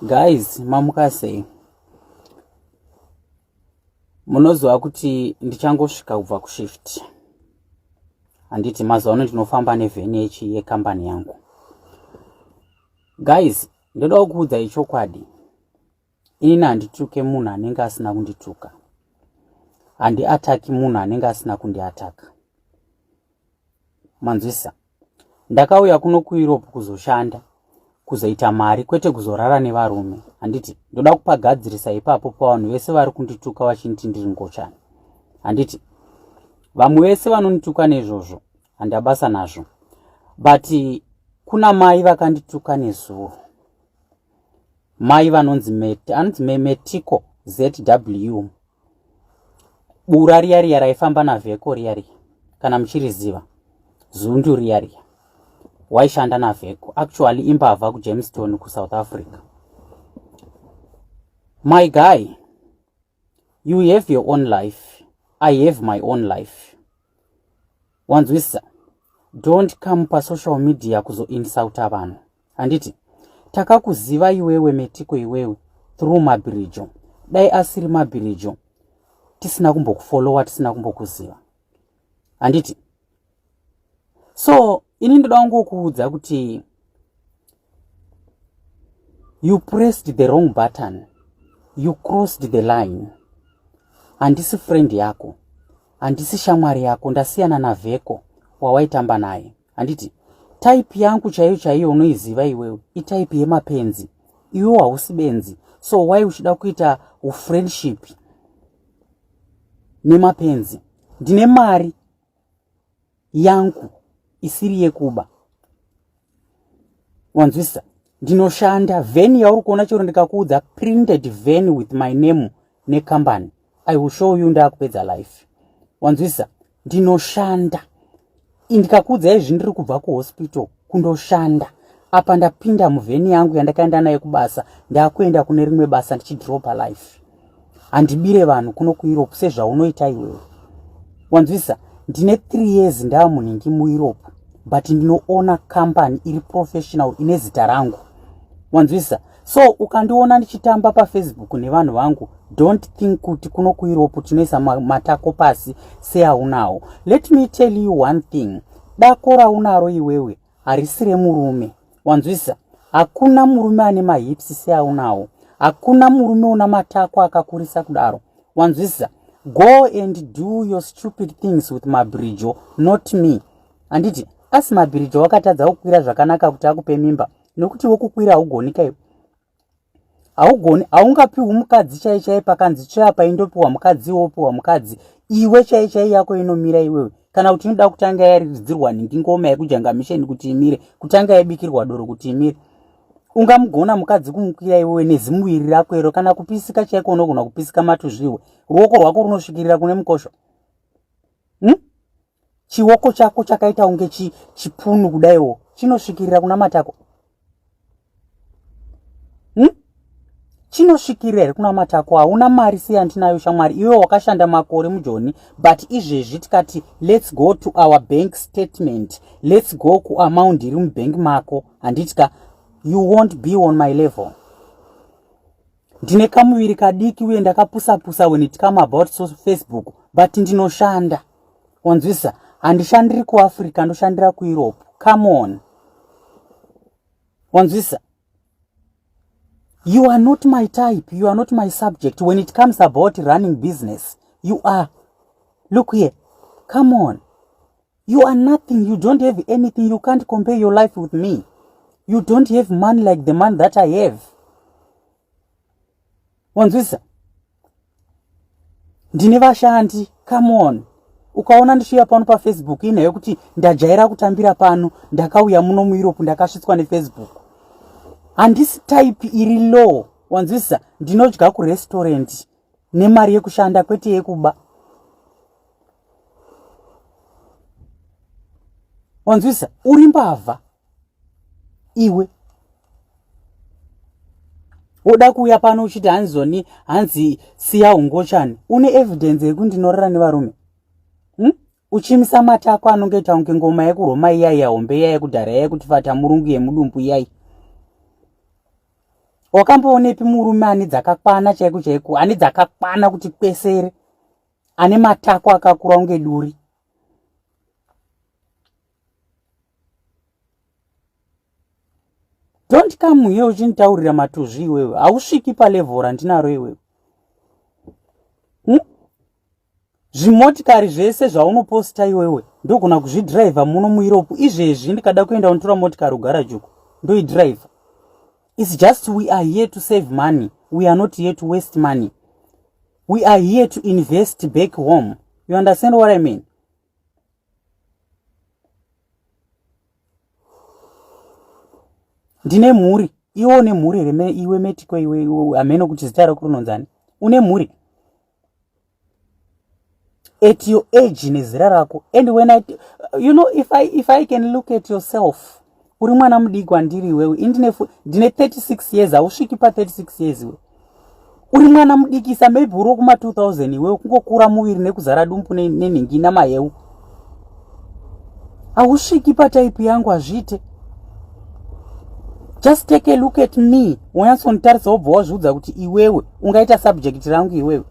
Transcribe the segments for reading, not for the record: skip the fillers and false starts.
Guys, mamuka sei? Munoziva kuti ndichangosvika kubva kushift. Handiti mazuva ano ndinofamba nevheni yechi yekambani yangu. Guys, ndoda kukuudzai chokwadi. Inini handituke munhu anenge asina kundituka. Handiataki munhu anenge asina kundiataka. Manzwisisa? Ndakauya kuno kuEurope kuzoshanda, kuzoita mari kwete kuzorara nevarume. Handiti ndoda kupagadzirisa ipapo pavanhu vese vari kundituka vachinditi ndiri ngochani. Handiti vamwe vese vanondituka neizvozvo handabasa nazvo, but kuna mai vakandituka nezuro, mai vanonzi anonzi Metiko ZW bura riya riya raifamba navheko riya riya kana muchiriziva zundu riya riya waishanda navheko actually imbavha kujamestown kusouth africa my guy you have your own life i have my own life wanzwisisa don't come pasocial media kuzoinsulta vanhu handiti takakuziva iwewe metiko iwewe through mabhirijo dai asiri mabhirijo tisina kumbokufolowa tisina kumbokuziva handiti so ini ndoda kungokuudza kuti you pressed the wrong button you crossed the line handisi friend yako handisi shamwari yako ndasiyana navheko wawaitamba naye handiti type yangu chaiyo chaiyo unoiziva iwewe itype yemapenzi iwe hausi benzi so why uchida kuita ufriendship nemapenzi ndine mari yangu isiri yekuba wanzwisisa ndinoshanda vheni yauri kuona chero ndikakuudza printed van with my name necompany i will show you ndakupedza life wanzwisisa ndinoshanda ndikakuudza izvi ndiri kubva kuhospital kundoshanda apa ndapinda muvheni yangu yandakaenda nayo kubasa ndakuenda kune rimwe basa ndichidropa life handibire vanhu kuno kueurope sezvaunoita iwewe wanzwisisa ndine three years ndava munhingi mueurope but ndinoona company iri professional ine zita rangu wanzwisisa so ukandiona ndichitamba pafacebook nevanhu vangu don't think kuti kuno kueurope tinoisa matako pasi seaunawo let me tell you one thing dako raunaro iwewe harisi remurume wanzwisisa hakuna murume ane mahips seaunawo hakuna murume una matako akakurisa kudaro wanzwisisa go and do your stupid things with mabhirijo not me handiti asi mabhirijo wakatadza kukwira zvakanaka kuti akupe mimba nokuti wokukwira haugoni kaiwe haugoni haungapiwi mukadzi chai chai pakanzi tsve apa indopiwa mukadzi wopiwa mukadzi iwe chai chai yako inomira iwewe kana kuti inoda kutanga yaridzirwa nhingi ngoma yekujanga misheni kuti imire kutanga yabikirwa doro kuti imire ungamugona mukadzi kumukwira iwewe nezimuviri rako iro kana kupisika chaiko unogona kupisika matuzviwe ruoko rwako runosvikirira kune mukosho hmm? Chioko chako chakaita kunge chipunu kudaiwo chinosvikirira kuna matako hmm? Chinosvikirira here kuna matako? Hauna mari seyandinayo shamwari, iwe wakashanda makore mujoni, but izvezvi tikati let's go to our bank statement, let's go kuamount iri mubank mako, handiti ka you won't be on my level. Ndine kamuviri kadiki uye ndakapusa pusa when it come about so Facebook, but ndinoshanda. Wanzwisa? Handishandiri kuAfrica, ndoshandira kuEurope. Come on. Wanzwisa? You are not my type. You are not my subject. When it comes about running business, you are. Look here. Come on. You are nothing. You don't have anything. You can't compare your life with me. You don't have money like the money that I have. Wanzwisa? Ndine vashandi. Come on. Ukaona ndichiuya pano paFacebook inhau yekuti ndajaira kutambira pano, ndakauya muno muEurope ndakasvitswa neFacebook. Handisi type iri low. Wanzwisa? Ndinodya kurestaurant nemari yekushanda kwete yekuba. Wanzwisa? Uri mbavha iwe. Woda kuuya pano uchiti hanzoni hanzi siya ungochani. Une evidence yekuti ndinorara nevarume? Hmm? Uchimisa matako anongoita kunge ngoma yekuroma iya iya hombe iya yekudhara iya yekuti fata murungu yemudumbu iyai. Wakamboonepi murume ane dzakakwana chaiko chaiko, ane dzakakwana kuti kwesere, ane matako akakura kunge duri? Don't come here uchinditaurira matuzvi iwewe. Hausviki palevel randinaro iwewe. Zvimotikari zvese zvaunoposta iwewe ndogona kuzvidhiraivha muno muEurope izvezvi. Ndikada kuenda unotora motikari kugaraji uko ndoidhiraivha. It's just we are here to save money. We are not here to waste money. We are here to invest back home. You understand what I mean? Ndine mhuri. Iwe une mhuri here iwe Metiko iwe hameno kuti zita rako rinonzani? Une mhuri? At your age nezera rako, and when I, you know, if I can look at yourself, uri mwana mudiki kwandiri iwewe. Indine ndine 36 years, hausviki pa36 years iwe. Uri mwana mudikisa, maybe uri kuma 2000 iwewe, kungokura muviri nekuzara dumbu nenhingi namaheu. Hausviki pataipi yangu, hazviite. Just take a look at me, wonyatsonditarisa, wobva wazviudza kuti iwewe ungaita subject rangu iwewe.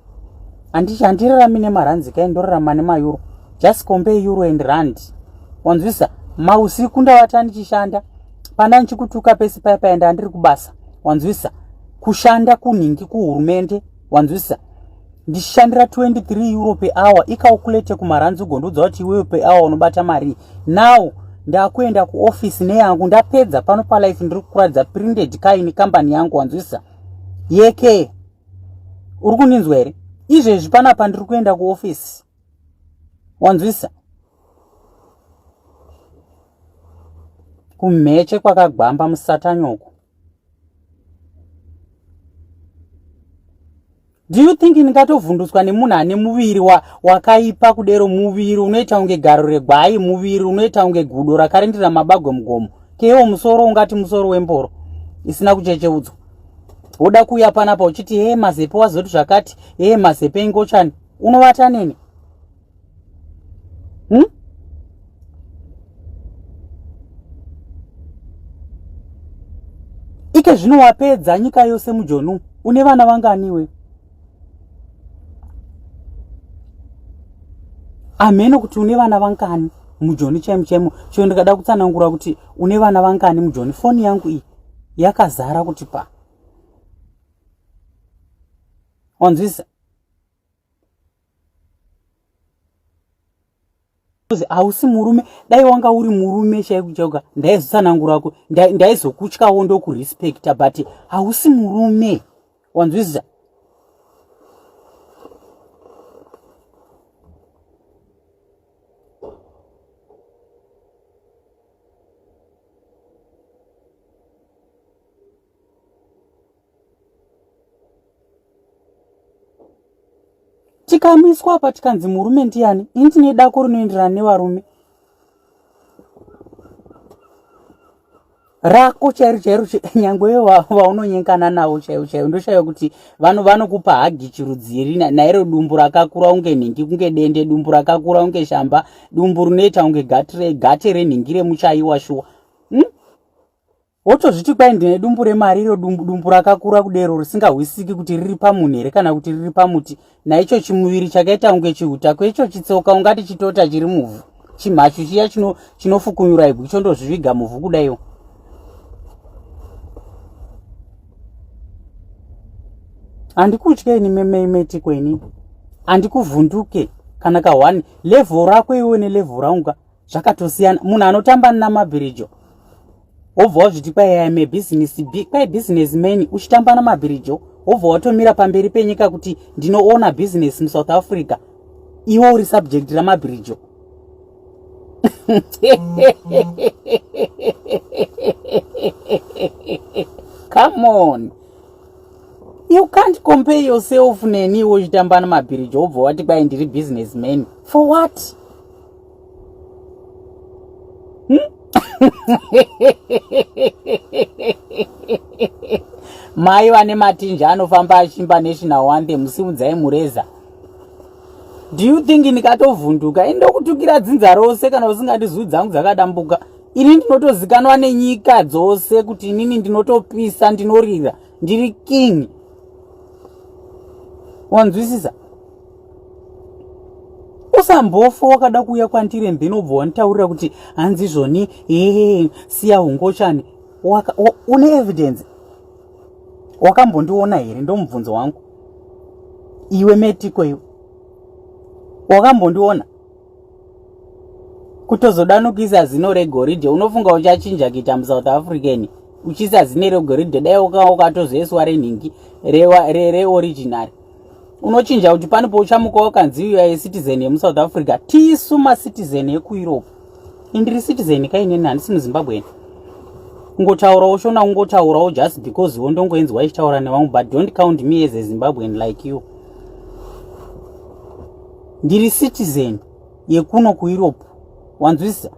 Handichi handirarami nemaranzi kai, ndorarama nemaeuro. Just compare euro and rand, wanzwisa? Mausiku ndavata ndichishanda, pana ndichikutuka pesi paya paya ndandiri kubasa, wanzwisa? Kushanda kunhingi kuhurumende, wanzwisa? Ndichishandira 23 euro per hour. Icalculate kumaranzi ugondiudza kuti iwewe per hour unobata mari. Now ndakuenda kuofisi neyangu. Ndapedza pano palife, ndiri kukuratidza printed kaini kambani yangu, wanzwisa? Yeke uri kundinzwa here? Izvezvi panapa ndiri kuenda kuofisi, wanzwisa? Kumheche kwakagwamba musatanyoko. Do you think ndingatovhunduswa nemunhu ane muviri wakaipa kudero? Muviri unoita kunge garo regwai, muviri unoita kunge gudo rakarindira mabagwe mugomo, kewo musoro ungati musoro wemboro isina kuchecheudzwa. Woda kuuya panapa uchiti, "He, Mazepe wazoti zvakati, he, Mazepe ingochani." Unovata neni, Ike zvino wapedza nyika yose mujoni. Une vana vanganiwe? Ameno kuti une vana vangani mujoni chaimo chaimo. Chio ndikada kutsanangura kuti une vana vangani mujoni, foni yangu iyi yakazara kuti pa, wanzwisa? Hausi murume. Dai wanga uri murume chaiko chaiko, ndaizotsanangura, ndaizokutyawo, ndokurespecta, but hausi murume, wanzwisisa? Tikamiswa apa tikanzi murume ndiani, ini ndine dako rinoenderana nevarume. Rako chairo chairo, nyangwe vaunonyenkana navo chaivo chaivo, ndoshaiva kuti vanokupa hagi chirudziri nairo dumbu rakakura unge nhingi, kunge dende, dumbu rakakura unge shamba, dumbu rinoita unge gate renhingi remuchaiwa shuwa, Wotozviti kwai ndine dumbu remari, iro dumbu, dumbu rakakura kudero risingahwisiki kuti riri pamunhu here kana kuti riri pamuti. Naicho chimuviri chakaita kunge chihutako, icho chitsoka ungati chitota chiri muvhu, chimhachu chiya chinofukunyura ibwe chondozviviga muvhu kudaiwo. Handikutye ini memetiko, ini handikuvhunduke kana kahwani. Level rako iwe nelevel rangu ka zvakatosiyana. Munhu anotamba namabhirijo, wobva wazviti kwai am a business, kwai business man, uchitamba namabhirijo, wobva watomira pamberi penyika kuti ndinoona business muSouth Africa, iwe uri subject ramabhirijo. Come on, you can't compare yourself neni iwe uchitamba namabhirijo, wobva wati kwai ndiri business man. For what? Mai vane matinji anofamba achimba national anthem, simudzai mureza. Do you think ndikatovhunduka? Indokutukira dzinza rose kana usingandizwi. Dzangu dzakadambuka. Ini ndinotozikanwa nenyika dzose kuti inini ndinotopisa, ndinorira. Ndiri king. Wanzwisisa? Usambofa wakada kuuya kwandiri and then obva wanditaurira kuti hanzi zvoni hee siya ungochani. Une evidence? Wakambondiona here? Ndomubvunzo wangu. Iwe Metiko iwe. Wakambondiona? Kutozodanukisa zino regoridhe unofunga uchachinja kuita muSouth African uchiisa zine regoridhe dai ukatozoiswa renhingi reoriginal re, re unochinja kuti pane pauchamuka wakanzi uya yecitizen yemusouth Africa. Tisu macitizen ekuEurope. Indiri citizen kainini, handisi muZimbabwe. Kungotaurawo Shona, kungotaurawo just because wondongoinzwa ichitaura nevamwe, but don't count me as a Zimbabwean like you. Ndiri citizen yekuno kuEurope, wanzwisisa?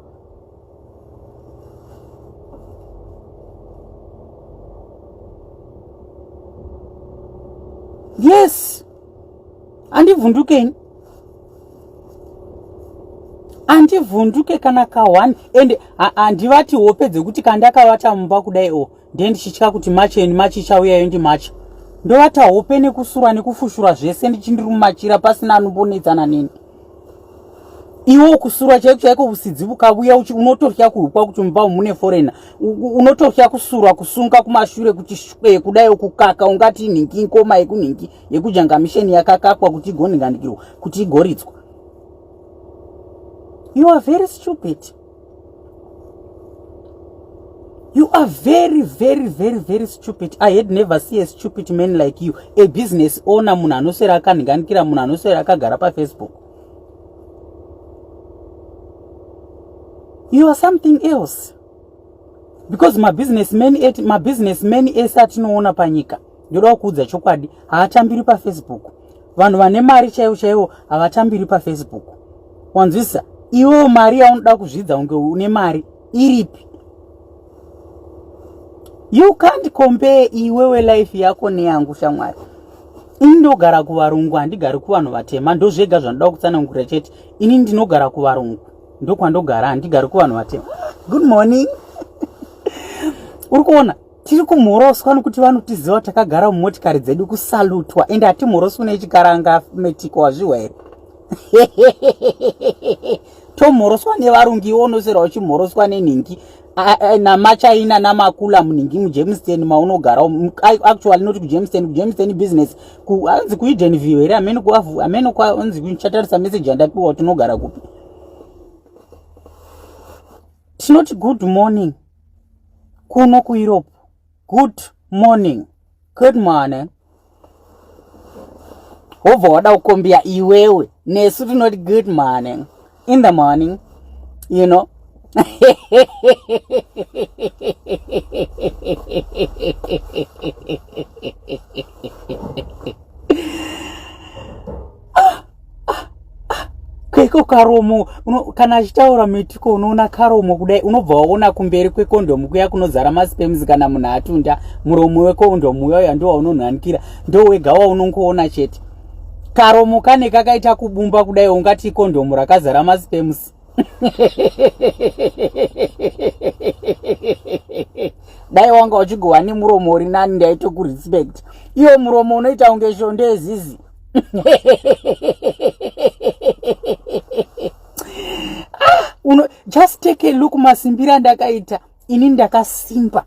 Yes, andivhundukeni, andivhunduke kana ka1 and handivati hope dzekuti kandakavata mumba kudai o ndiye ndichitya kuti macheni machi ichauyayo ndimacha. Ndovata hope nekusura nekufushura zvese ndichindiri mumachira pasina anombonetsana neni. Iwo kusura chaiko chaiko usidzi vukavuya unototya kuhukwa kuti mumba mune foreigner. Unototya kusura kusunga kumashure kuti shwe kudai kukaka ungati nhingi ngoma yekunhingi yekujanga misheni yakakakwa kuti igonhinganikirwa kuti igoridzwa. You are very stupid. You are very, very, very, very stupid. I had never see a stupid man like you. A business owner, munhu anoswera akanhinganikira, munhu anoswera akagara paFacebook. You are something else. Because mabusinessmen ese atinoona panyika, ndoda kukuudza chokwadi, haatambiri paFacebook. Vanhu vane mari chaivo chaivo havatambiri paFacebook. Wanzwisisa? Iwewo mari yaunoda kuzvidza kunge une mari iripi? You can't compare iwewe life yako neyangu shamwari. Ini ndogara kuvarungu, handigari kuvanhu vatema. Ndozvega zvanoda kutsanangurira chete. Ini ndinogara kuvarungu, ndokwandogara, handigari kuvanhu vatema. Good morning. Uri kuona tiri kumhoroswa nokuti vanotiziva takagara mumotikari dzedu kusalutwa, ende hatimhoroswi nechikaranga Metiko, wazvihwa here? Tomhoroswa nevarungu, iwe unoswera uchimhoroswa nenhingi namachaina namakula munhingi muJamestown maunogara. Actually not kuJamestown, kuJamestown business, anzi kuEden View here? Amene kuavu amene kwanzi kuchatarisa message yandapiwa kuti unogara kupi. Tinoti good morning kuno kuEurope. Good morning, good morning. Wobva wada kukombiya iwewe nesu tinoti good morning in the morning, you know. Kweko karomo kana achitaura Mitiko, unoona karomo kudai unobva waona kumberi kwekondomu kuya kunozara masperms kana munhu atunda. Muromo wekondomu uya ndo waunonhanikira, ndo wega waunongoona chete. Karomo kane kakaita kubumba kudai ungati kondomu rakazara masperms. Dai wanga uchigova nemuromo uri nani ndaitokurespect. Iwo muromo unoita kunge shondo yezizi. Ah, uno, just take a look masimbiro andakaita ini. Ndakasimba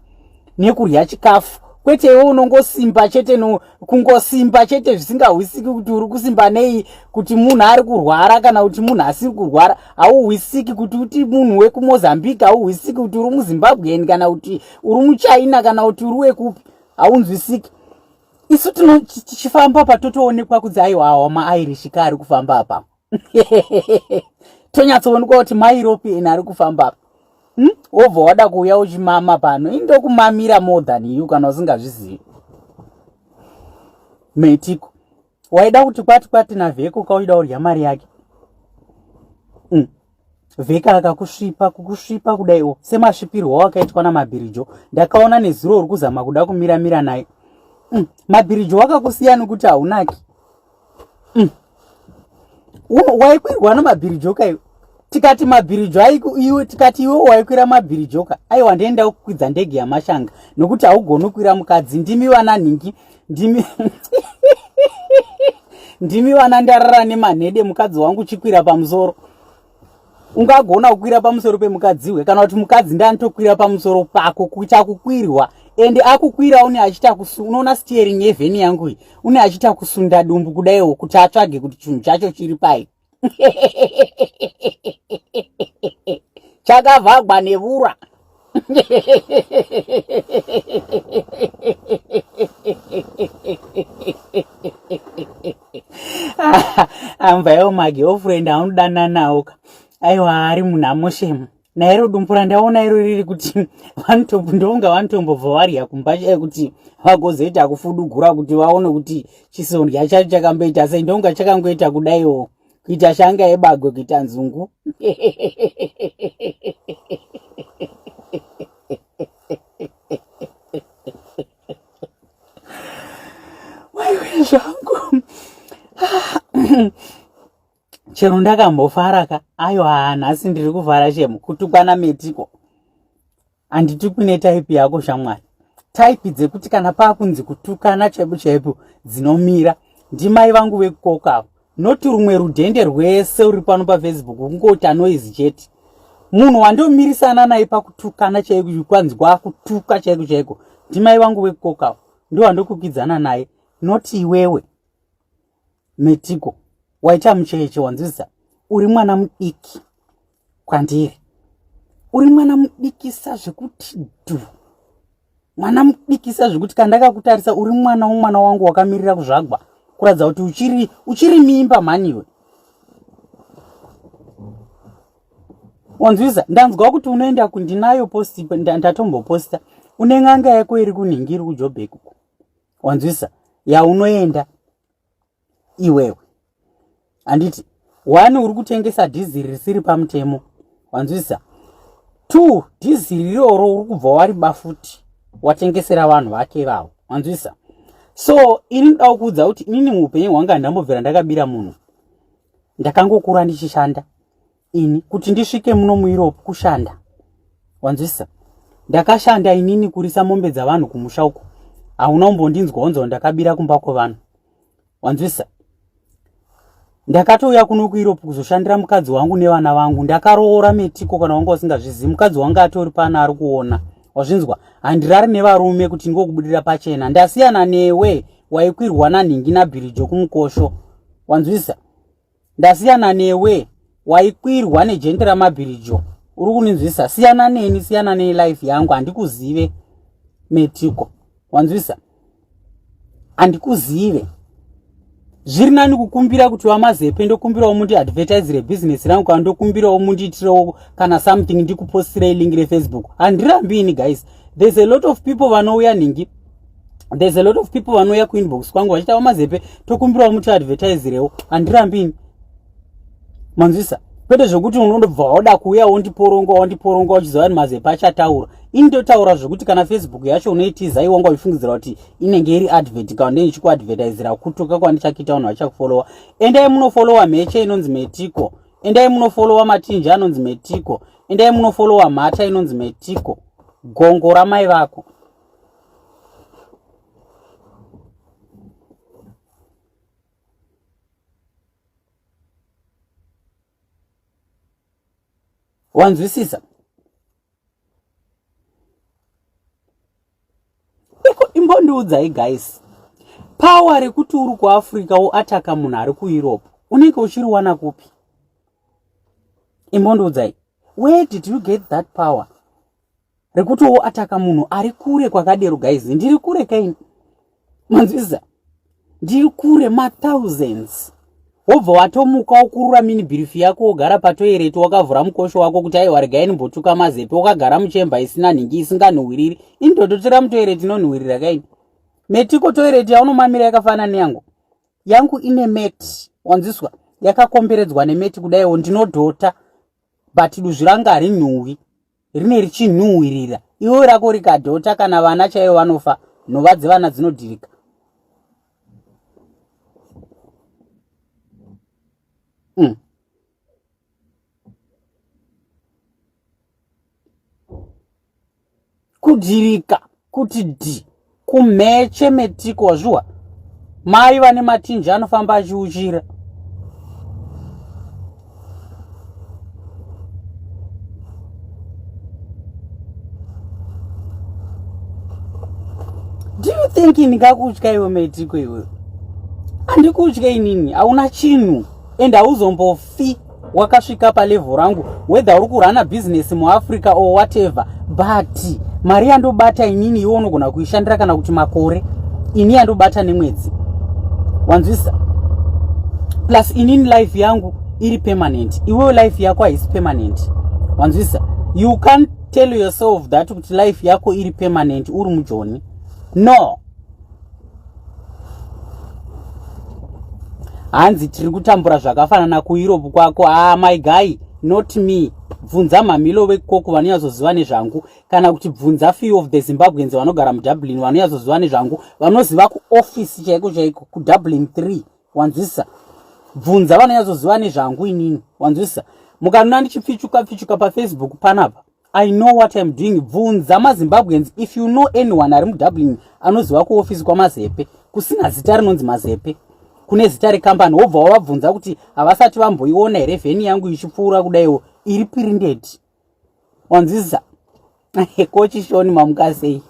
nekurya chikafu, kwete iwe unongosimba chete no, kungosimba chete zvisingahwisiki kuti uri kusimba nei, kuti munhu ari kurwara kana kuti munhu asiri kurwara hauhwisiki, kuti uti munhu wekuMozambique hauhwisiki, kuti uri muZimbabwean kana kuti uri muChina kana kuti uri wekupi haunzwisiki. Isu tichifamba patotoonekwa kunzi aiwa, awa maIrish ka ari kufamba apa, tonyatsoonekwa kuti maEuropean ari kufamba apa. Wobva wada kuuya uchimama pano, indokumamira more than you kana usingazvizivi. Metiko waida kuti kwati kwati naVheko kauida kurya mari yake. Vheka akakusvipa kukusvipa kudaiwo semasvipirwo wakaitwa naMabhirijo. Ndakaona nezuro uri kuzama kuda kumiramira naye. Mabhirijo wakakusiya nekuti haunaki. Waikwirwa namabhirijo kaiwe. Tikati mabhirijo aiku iwe, tikati iwe waikwira mabhirijoka, aiwa ndienda kukwidza ndege yamashanga nokuti haugoni kukwira mukadzi. Ndimi vana nhingi, ndimi ndimi vana ndarara nemanhede. Mukadzi wangu chikwira pamusoro, ungagona kukwira pamusoro pemukadziwe kana kuti mukadzi ndanitokwira pamusoro pako kuita kukwirwa. Ende akukwira une achiita kusu, unoona steering yevheni yangu iyi, une achiita kusunda dumbu kudaiwo kuti atsvage kuti chinhu chacho chiri pai chakavhagwa nevura. Amva iwo magirlfriend aunodana nawo ka, aiwa ari munhamo shemu. Nairo dumbu randaona iro riri kuti ndonga vanotombobva varya kumba chaiyo kuti vagozoita kufudugura kuti vaone kuti chisondya chacho chakamboita sei. Ndonga chakangoita kudaiwo kuita shanga yebagwe kuita nzungu. Waiwe zvangu, chero ndakambofara ka, aiwa nhasi ndiri kufara shemu. Kutukwa naMetiko, handitukwi netaipi yako shamwari. Taipi dzekuti kana paakunzi kutukana chaipo chaipo dzinomira ndimai vangu vekukoka avo, noti rumwe rudhende rwese ruri pano paFacebook kungoti anoizi chete. Munhu wandomirisana naye pakutukana chaiko, kwanzi kwakutuka chaiko chaiko, ndimai vangu vekukoka avo, ndo wandokukidzana naye, noti iwewe Metiko. Waita mucheche, wanzwisisa? Uri mwana mudiki kwandiri, uri mwana mudikisa zvekuti dhu, mwana mudikisa zvekuti kana ndakakutarisa uri mwana womwana wangu wakamirira kuzvagwa, kuratidza kuti uchiri mimba mhaniwe, wanzwisa? Ndanzwa kuti unoenda kundinayo post, ndatomboposta, une n'anga yako iri kunhingi, iri kuJobek uko, wanzwisa? Yaunoenda iwewe, handiti? One, uri kutengesa dhiziri risiri pamutemo, wanzwisa? Two, dhiziri iroro uri kubva wariba futi, watengesera vanhu vake ivavo, wanzwisa? So ini ndoda kukuudza kuti inini muupenyu hwangu handambobvira ndakabira munhu. Ndakangokura ndichishanda ini kuti ndisvike muno muEurope, kushanda, wanzwisa? Ndakashanda inini kurisa mombe dzavanhu kumusha uko. Hauna umbondinzwa wanzwa ndakabira kumba kwevanhu, wanzwisa? Ndakatouya kuno kuEurope kuzoshandira mukadzi wangu nevana vangu. Ndakaroora, Metiko, kana wanga usingazvizivi. Mukadzi wangu atori pana ari kuona, wazvinzwa? Handirari nevarume kuti ndingokubudira pachena. Ndasiyana newe waikwirwa nanhingi nabhirijo kumukosho, wanzwisa? Ndasiyana newe waikwirwa nejende ramabhirijo, uri kuninzwisa? Siyana neni, siyana nelife yangu. Handikuzive Metiko, wanzwisa? Handikuzive. Zviri nani kukumbira kuti vaMazepe, ndokumbirawo mundiadvertisire bhizinesi rangu, kana ndokumbirawo mundiitirewo kana something, ndikupostirei link reFacebook. Handirambi ini guys. There's a lot of people vanouya nhingi, there's a lot of people vanouya kuinbox kwangu vachita, vaMazepe, tokumbirawo mutiadvertisirewo. Handirambi ini, manzwisa? Kwete zvokuti unondobva wauda kuuya wondiporonga, wondiporonga uchiziva kuti Mazepe achataura. Ini ndotaura zvokuti kana Facebook yacho unoitiza iwe wanga uchifungidzira kuti inenge iri advert, kana ndee ndichikuadvertisira kutuka kwandichakuita, vanhu vachakufollowa. Endai munofollowa mheche inonzi Metiko, endai munofollowa matinji anonzi Metiko, endai munofollowa mhata inonzi Metiko, gongo ramai vako. Wanzwisisa? Iko imbondiudzai guys, power rekuti uri kuAfrica woataka munhu ari kuEurope, unenge uchiriwana kupi? Imbondiudzai, where did you get that power rekuti woataka munhu ari kure kwakadero? Guys, ndiri kure kaini, manzwisisa? Ndiri kure mathousands, wobva watomuka wokurura mini bhirifi yako, wogara patoireti wakavhura mukosho wako kuti aiwa, regai ndimbotuka Mazepe, wakagara muchemba isina nhingi, isinganhuhwiriri. Ini ndototira mutoireti inonhuhwirira kaini, Metiko. Toireti yaunomamira yakafanana neyangu. Yangu ine meti, wanzwiswa? Yakakomberedzwa nemeti kudaiwo. Ndinodhota but duzvi ranga harinhuhwi, rine richinhuhwirira. Iwe rako rikadhota, kana vana chaivo vanofa, nhova dzevana dzinodhirika. Kudhirika kuti dhi kumheche metiko wazviwa mai vane matinji anofamba achiuchira. Do you think ndingakutya iwe metiko iwe? Handikutya inini, hauna chinhu and hauzombofi wakasvika palevel rangu whether uri kurana business muafrica or whatever, but mari yandobata inini iwe unogona kuishandira kana kuti makore, ini yandobata nemwedzi, wanzwisa? Plus inini life yangu iri permanent, iwewe life yako haisi permanent, wanzwisa? You can't tell yourself that kuti life yako iri permanent uri mujoni. No. Hanzi tiri kutambura zvakafanana kuEurope kwako. Ah, my guy, not me. Bvunza mamilo vekoko vanonyatsoziva nezvangu, kana kuti bvunza few of the Zimbabweans vanogara muDublin vanonyatsoziva nezvangu, vanoziva kuofisi chaiko chaiko kuDublin 3, wanzwisisa? Bvunza vanonyatsoziva nezvangu inini, wanzwisisa? Mukanona ndichipfichuka pfichuka paFacebook panapa, I know what I'm doing. Bvunza maZimbabweans, if you know anyone ari muDublin anoziva kuofisi kwaMazepe kusina zita rinonzi Mazepe, kune zita rekambani, wobva wavabvunza kuti havasati vamboiona here vheni yangu ichipfuura kudaiwo iri printed, wanzwisisa? Kochishoni mamuka sei?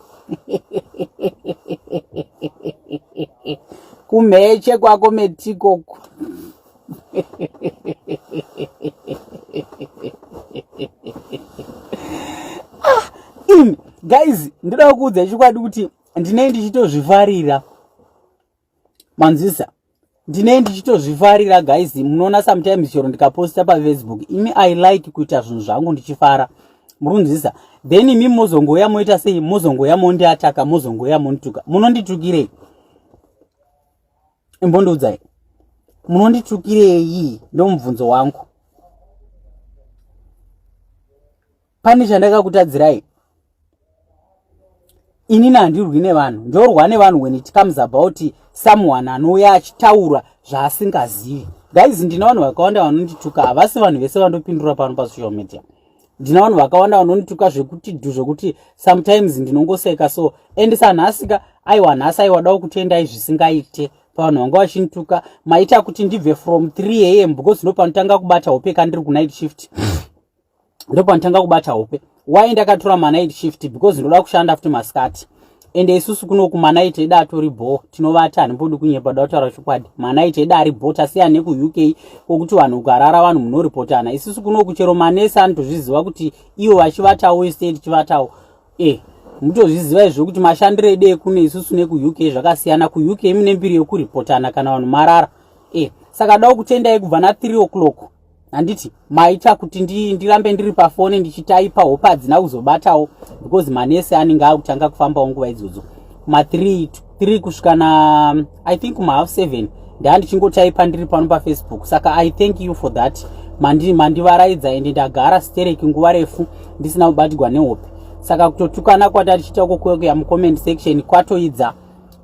Kumheche kwako metiko. Ah, imi guys, ndoda kuudza chokwadi kuti ndinei ndichitozvifarira, manzwisa? Ndinei ndichitozvifarira guys. Munoona sometimes chero ndikaposta paFacebook, imi, I like kuita zvinhu zvangu ndichifara, murunzwisa? Then imi mozongouya moita sei? Mozongouya mondiataka, mozongouya mondituka. Munonditukirei? Imbondiudzai, munonditukirei? Ndomubvunzo wangu. Pane chandakakutadzirai inini? Handirwi nevanhu. Ndorwa nevanhu when it comes about someone anouya achitaura zvaasingazivi. Guys, ndina vanhu vakawanda vanondituka. Havasi vanhu vese vandopindura pano pasocial media. Ndina vanhu vakawanda vanondituka zvekuti dhu, zvekuti sometimes ndinongoseka. So and sanhasika, aiwa, nhasi, aiwa, dawo kutendai zvisingaite pavanhu vanga vachinituka. Maita kuti ndibve from 3 am because ndo panotanga kubata hope kandiri kunight shift, ndo panotanga kubata hope. Why ndakatora manight shift? Because ndoda kushanda futi masikati, ende isusu kuno kumanight edu atori bho, tinovata. Handimbodi kunyepa, da kutaura chokwadi, manight edu ari bho. Tasiyana nekuUK kwokuti vanhu ukarara vanhu munoripotana. Isusu kuno kuchero manesi anotozviziva kuti ivo vachivatawo, iste tichivatawo. Mutozviziva izvo kuti mashandiro edu ekuno isusu nekuUK zvakasiyana. KuUK mune mbiri yekuripotana kana vanhu marara. Saka da kutendai kubva na3 o'clock, handiti? Maita kuti ndirambe ndiri pafoni ndichitaipa, hope hadzina kuzobatawo because manesi anenge akutanga kufambawo nguva idzodzo kuma3 3 kusvika na, I think, kuma half 7, ndaa ndichingotaipa ndiri pano paFacebook. Saka I thank you for that. Mandivaraidza ende ndagara stereki nguva refu ndisina kubatirwa nehope. Saka kutotukana kwata tichiita kokuya mucomment section kwatoidza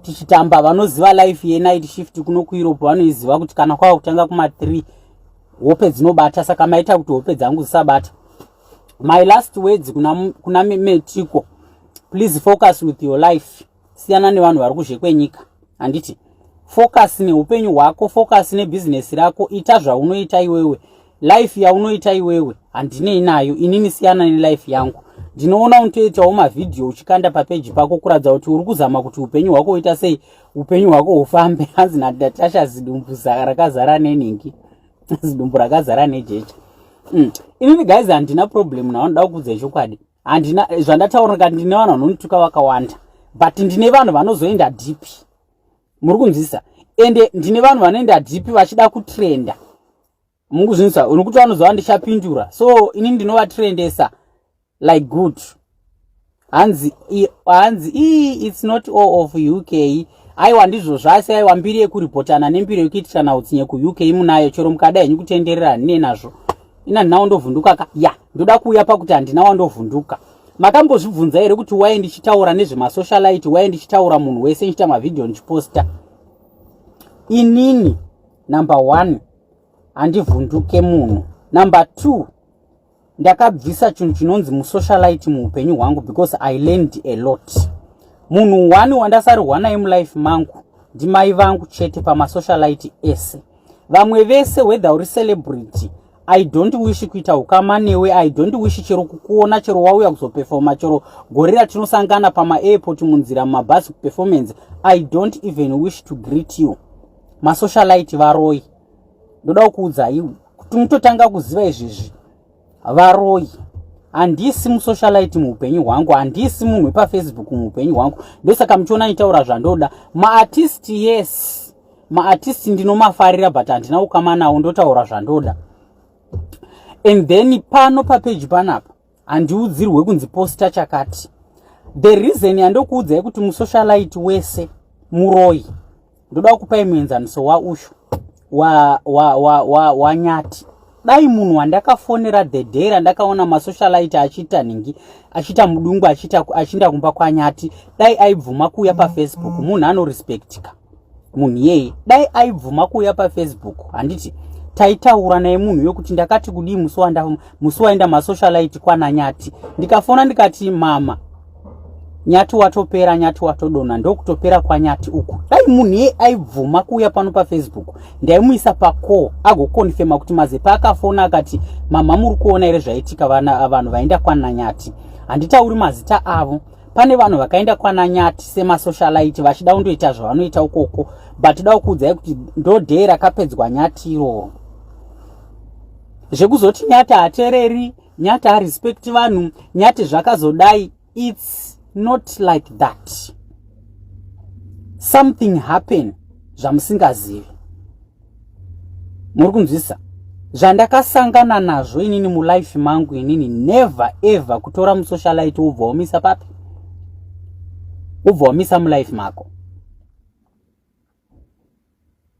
tichitamba. Vanoziva life yenight shift kuno kuEurope vanoiziva kuti kana kwava kutanga kuma3 hope dzinobata. Saka maita kuti hope dzangu dzisabata. My last words kuna Metiko: please focus with your life. Siyana nevanhu vari kuzhe kwenyika, handiti? Focus neupenyu hwako, focus nebhizinesi rako, ita zvaunoita iwewe, life yaunoita iwewe handinei nayo inini. Siyana nelife yangu. Ndinoona unotoitawo mavhidhiyo uchikanda papeji pako kuratidza kuti uri kuzama kuti upenyu hwako uita sei, upenyu hwako hufambe. Hanzi naTatasha, zidumbu rakazara nenhingi, zidumbu rakazara nejecha. Inini guys, handina problem navanoda kuudza chokwadi. Handina zvandataura kati ndine vanhu vanondituka vakawanda, but ndine vanhu vanozoenda deep, muri kunzwisa? Ende ndine vanhu vanoenda deep vachida kutrenda, mukuzvinzwa? Nokuti vanozova ndichapindura, so ini ndinovatrendesa like good. Hanzi it's not all of UK. Aiwa, ndizvo zvasi. Aiwa, mbiri yekuripotana nembiri yekuitirana utsinye kuUK munayo. Chero mukada henyu kutenderera, handine nazvo. Ina handina wandovhunduka ka. Ya, ndoda kuuya pakuti handina wandovhunduka. Makambozvibvunza here kuti wai ndichitaura nezvemasocialite, wai ndichitaura munhu wese, ndichiita mavhidhiyo ndichiposta? Inini, number one, handivhunduke munhu. Number two, Ndakabvisa chinhu chinonzi musocialite muupenyu hwangu because I learned a lot. Munhu one wandasarirwa naye mulife mangu ndimai vangu chete pamasocialite ese. Vamwe vese whether uri celebrity, I don't wish kuita ukama newe. I don't wish chero kukuona, chero wauya kuzopefoma, chero gore ratinosangana pamaairport, munzira, mumabhazi, kuperformance, I don't even wish to greet you. Masocialite varoi. Ndoda kukuudzai kuti mutotanga kuziva izvezvi, varoi. Handisi musocialite muupenyu hwangu, handisi munhu wepafacebook muupenyu hwangu. Ndosaka muchiona nditaura zvandoda. Maartist, yes, maartist ndinomafarira, but handina ukama nawo, ndotaura zvandoda. And then pano papeji panapa handiudzirwe kunzi posta chakati. The reason yandokuudzai kuti musocialite wese muroi, ndoda kukupai muenzaniso waushu wanyati wa, wa, wa, wa dai munhu wandakafonera the day randakaona masocialite achiita nhingi, achiita mudungwe, achienda kumba kwanyati, dai aibvuma kuuya pafacebook, munhu anorespectika munhu iyeye, dai aibvuma kuuya pafacebook, handiti taitaura naye munhu yokuti ndakati kudii musi waenda masocialite kwananyati. Ndikafona ndikati, "Mama, Nyati watopera, Nyati watodonha, ndokutopera kwanyati uku." Dai munhu iye aibvuma kuuya pano pafacebook, ndaimuisa pacall agokonfema kuti Mazepa akafona akati, "Mama, muri kuona here zvaitika? Vanhu vaenda kwananyati." Handitauri mazita avo. Pane vanhu vakaenda kwananyati semasocialite vachida kundoita zvavanoita ukoko, but da kuudzai kuti ndo day rakapedzwa Nyati iroro. Zvekuzoti Nyati hateereri, Nyati harespect vanhu, Nyati zvakazodai, it's not like that. Something happen zvamusingazivi. Muri kunzwisa zvandakasangana nazvo inini mulife mangu? Inini never ever kutora musocialite wobva wamisa papi, wobva wamisa mulife mako.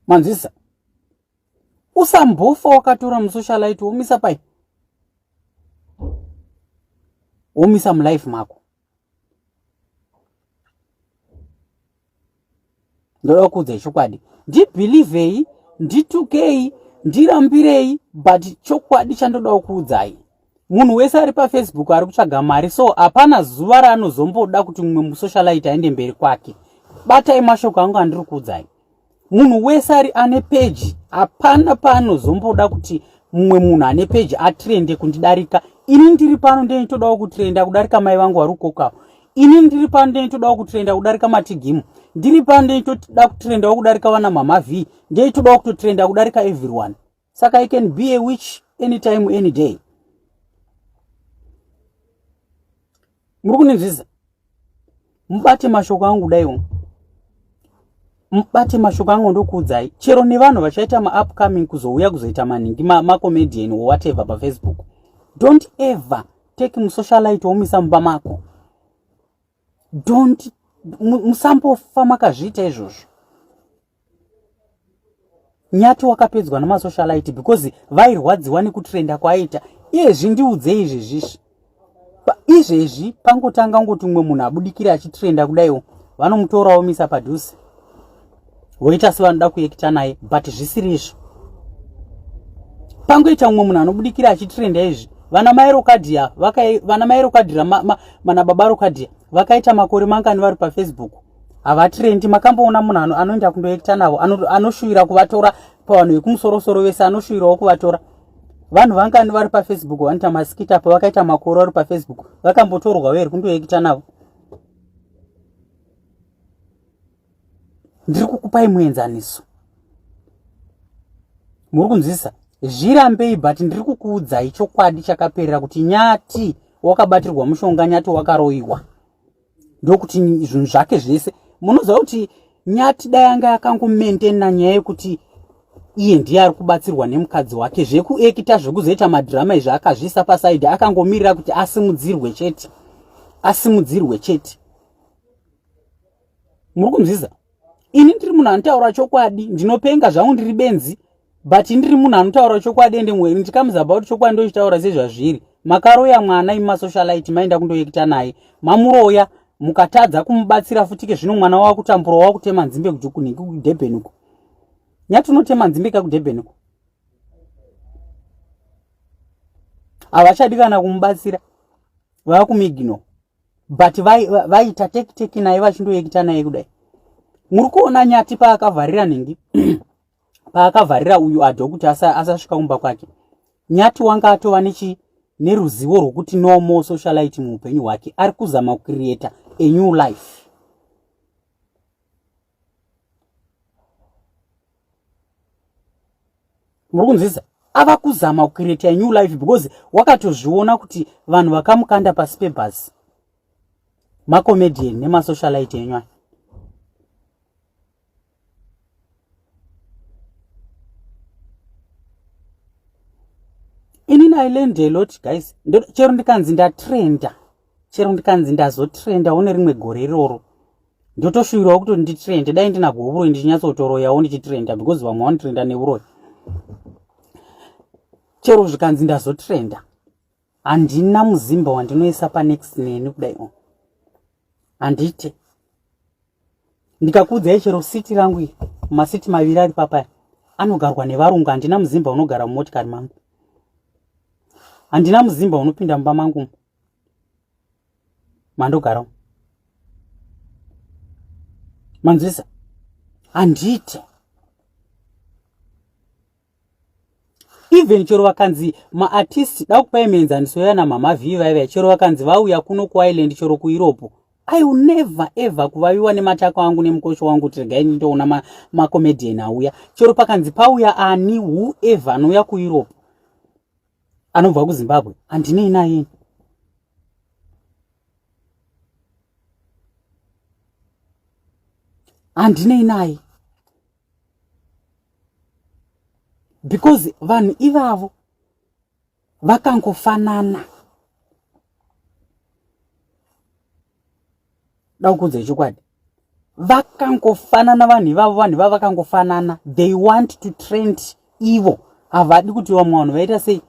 Manzwisa? Usambofa wakatora musocialite womisa pai, womisa mulife mako. Ndoda kuudza chokwadi. Ndibhilivhei, nditukei, ndirambirei, but chokwadi chandoda kuudzai, munhu wese ari pafacebook ari kutsvaga mari, so hapana zuva raanozomboda kuti mumwe musocialite aende mberi kwake. Batai mashoko angu andiri kuudzai. Munhu wese ari ane peji, hapana paanozomboda kuti mumwe munhu ane peji atrende kundidarika ini. Ndiri pano ndeinitodawo kutrenda kudarika mai vangu vari kukokawo. Ini ndiri pano ndeitodawo kutrenda kudarika Matigimu. Ndiri pano ndeitoda kutrendawo kudarika vana Mama V. Ndeitodawo kutotrenda kudarika everyone. Saka I can be a witch anytime, any day. Muri kuninzvisa? Mubate mashoko angu daiwo, mubate mashoko angu. Ndokuudzai, chero nevanhu vachaita maupcoming kuzouya kuzoita maningi macomedian or whatever pafacebook, don't ever take musocialite womisa mumba mako. Don't, musambofa makazviita izvozvo. Nyati wakapedzwa nemasocialite because vairwadziwa nekutrenda kwaaita. Iyezvi ndiudzei, izvezvizvi, izvezvi pangotanga ngoti umwe munhu abudikira achitrenda kudaiwo, vanomutorawo misa padhuze, voita sevanoda kuekita naye, but zvisiri izvo. Pangoita umwe munhu anobudikira achitrenda izvi, vana mai Rokadhia, vana mai Rokadhira mana baba Rokadhia vakaita makore mangani vari pafacebook, havatrendi. Makamboona munhu anoenda kundoekita navo, anoshuvira kuvatora pavanhu vekumusorosoro vese, anoshuvirawo kuvatora? Vanhu vangani vari pafacebook vanoita maskit apa, vakaita makore vari pafacebook, vakambotorwa here kundoekita navo? Ndiri kukupai muenzaniso. Muri kunzwisisa? Zvirambei, but ndiri kukuudzai chokwadi chakaperera kuti Nyati wakabatirwa mushonga, Nyati wakaroyiwa, ndokuti zvinhu zvake zvese. Munoziva kuti Nyati dai anga akangomentena nyaya yekuti iye ndiye ari kubatsirwa nemukadzi wake, zvekuekita, zvekuzoita madhirama izvi akazviisa pasaidi, akangomirira kuti asimudzirwe chete, asimudzirwe chete. Muri kunzwisa? Ini ndiri munhu anotaura chokwadi. Ndinopenga zvangu, ndiri benzi, but ndiri munhu anotaura chokwadi. Ende when it comes about chokwadi, ndochitaura sezvazviri. Makaroya mwana imi masocialite, maenda kundoekita naye, mamuroya, mukatadza kumubatsira futike. Zvino mwana wakutambura, wakutema nzimbe kunhingi kudurban uko. Nyati unotema nzimbe kakudurban uko. Havachadi kana kumubatsira, vakumigno, but vaita teki teki naye vachindoekita naye kudai. Muri kuona Nyati paakavharira nhingi, paakavharira uyu Adho kuti asasvika kumba kwake. Nyati wanga atova nechi neruzivo rwokuti no more socialite muupenyu hwake, ari kuzama kucreata a new life. Muri kunzwisa? Ava kuzama kucreata a new life because wakatozviona kuti vanhu vakamukanda pasi pebhasi macomedian nemasocialite enyu aya. Inini I learned a lot, guys. Chero ndikanzi ndatrenda, chero ndikanzi ndazotrenda une rimwe gore iroro, ndotoshuvirawo kuti nditrende. Dai ndinagwo uroyi, ndichinyatsotoroyawo ndichitrenda, because vamwe vanotrenda neuroyi. Chero zvikanzi ndazotrenda, handina muzimba wandinoisa panext neni kudai o, handite. Ndikakuudzai, chero siti rangu iri, masiti maviri ari papaya anogarwa nevarungu, handina muzimba unogara mumotikari mangu, handina muzimba unopinda mumba mangu mandogara. Manzwisa? Handite. Even chero vakanzi maartist, da kupai mienzaniso yana Mama V vaivai, chero vakanzi vauya kuno kuIreland, chero kuEurope, I will never ever kuvaviwa nematako angu nemukosho wangu kuti regai nditoona macomedian ma auya. Chero pakanzi pauya ani, whoever anouya kuEurope anobva kuZimbabwe, handinei naye. Handinei naye because vanhu ivavo vakangofanana. Da kuudza chokwadi, vakangofanana vanhu ivavo. Vanhu ivavo vakangofanana. They want to trend. Ivo havadi kuti vamwe vanhu vaita sei,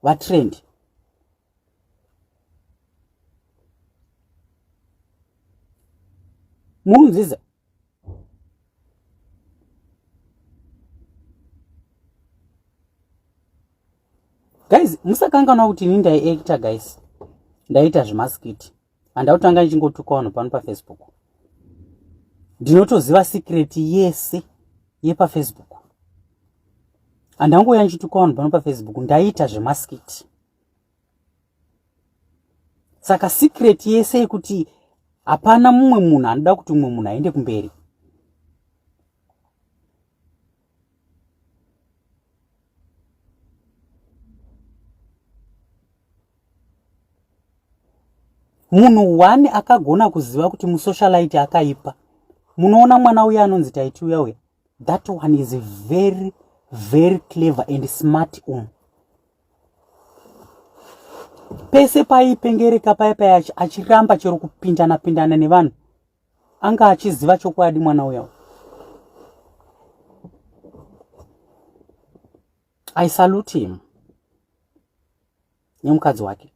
vatrend. Murunziza, guys, musakanganwa kuti ini ndaiacta, guys. Ndaita zvemaskiti, handautanga ndichingotuka vanhu pano paFacebook. Ndinotoziva secret yese yepaFacebook. Handangouya ndichituka vanhu pano paFacebook. Ndaita zvemaskiti, saka secret yese yekuti hapana mumwe munhu anoda kuti mumwe munhu aende kumberi. Munhu one akagona kuziva kuti musocialite akaipa, munoona mwana uya anonzi Taiti uya uya, that one is very very clever and smart. Pese paipengereka paya paya, achiramba chero kupindana pindana nevanhu, anga achiziva chokwadi mwana uya. I salute him nemukadzi wake,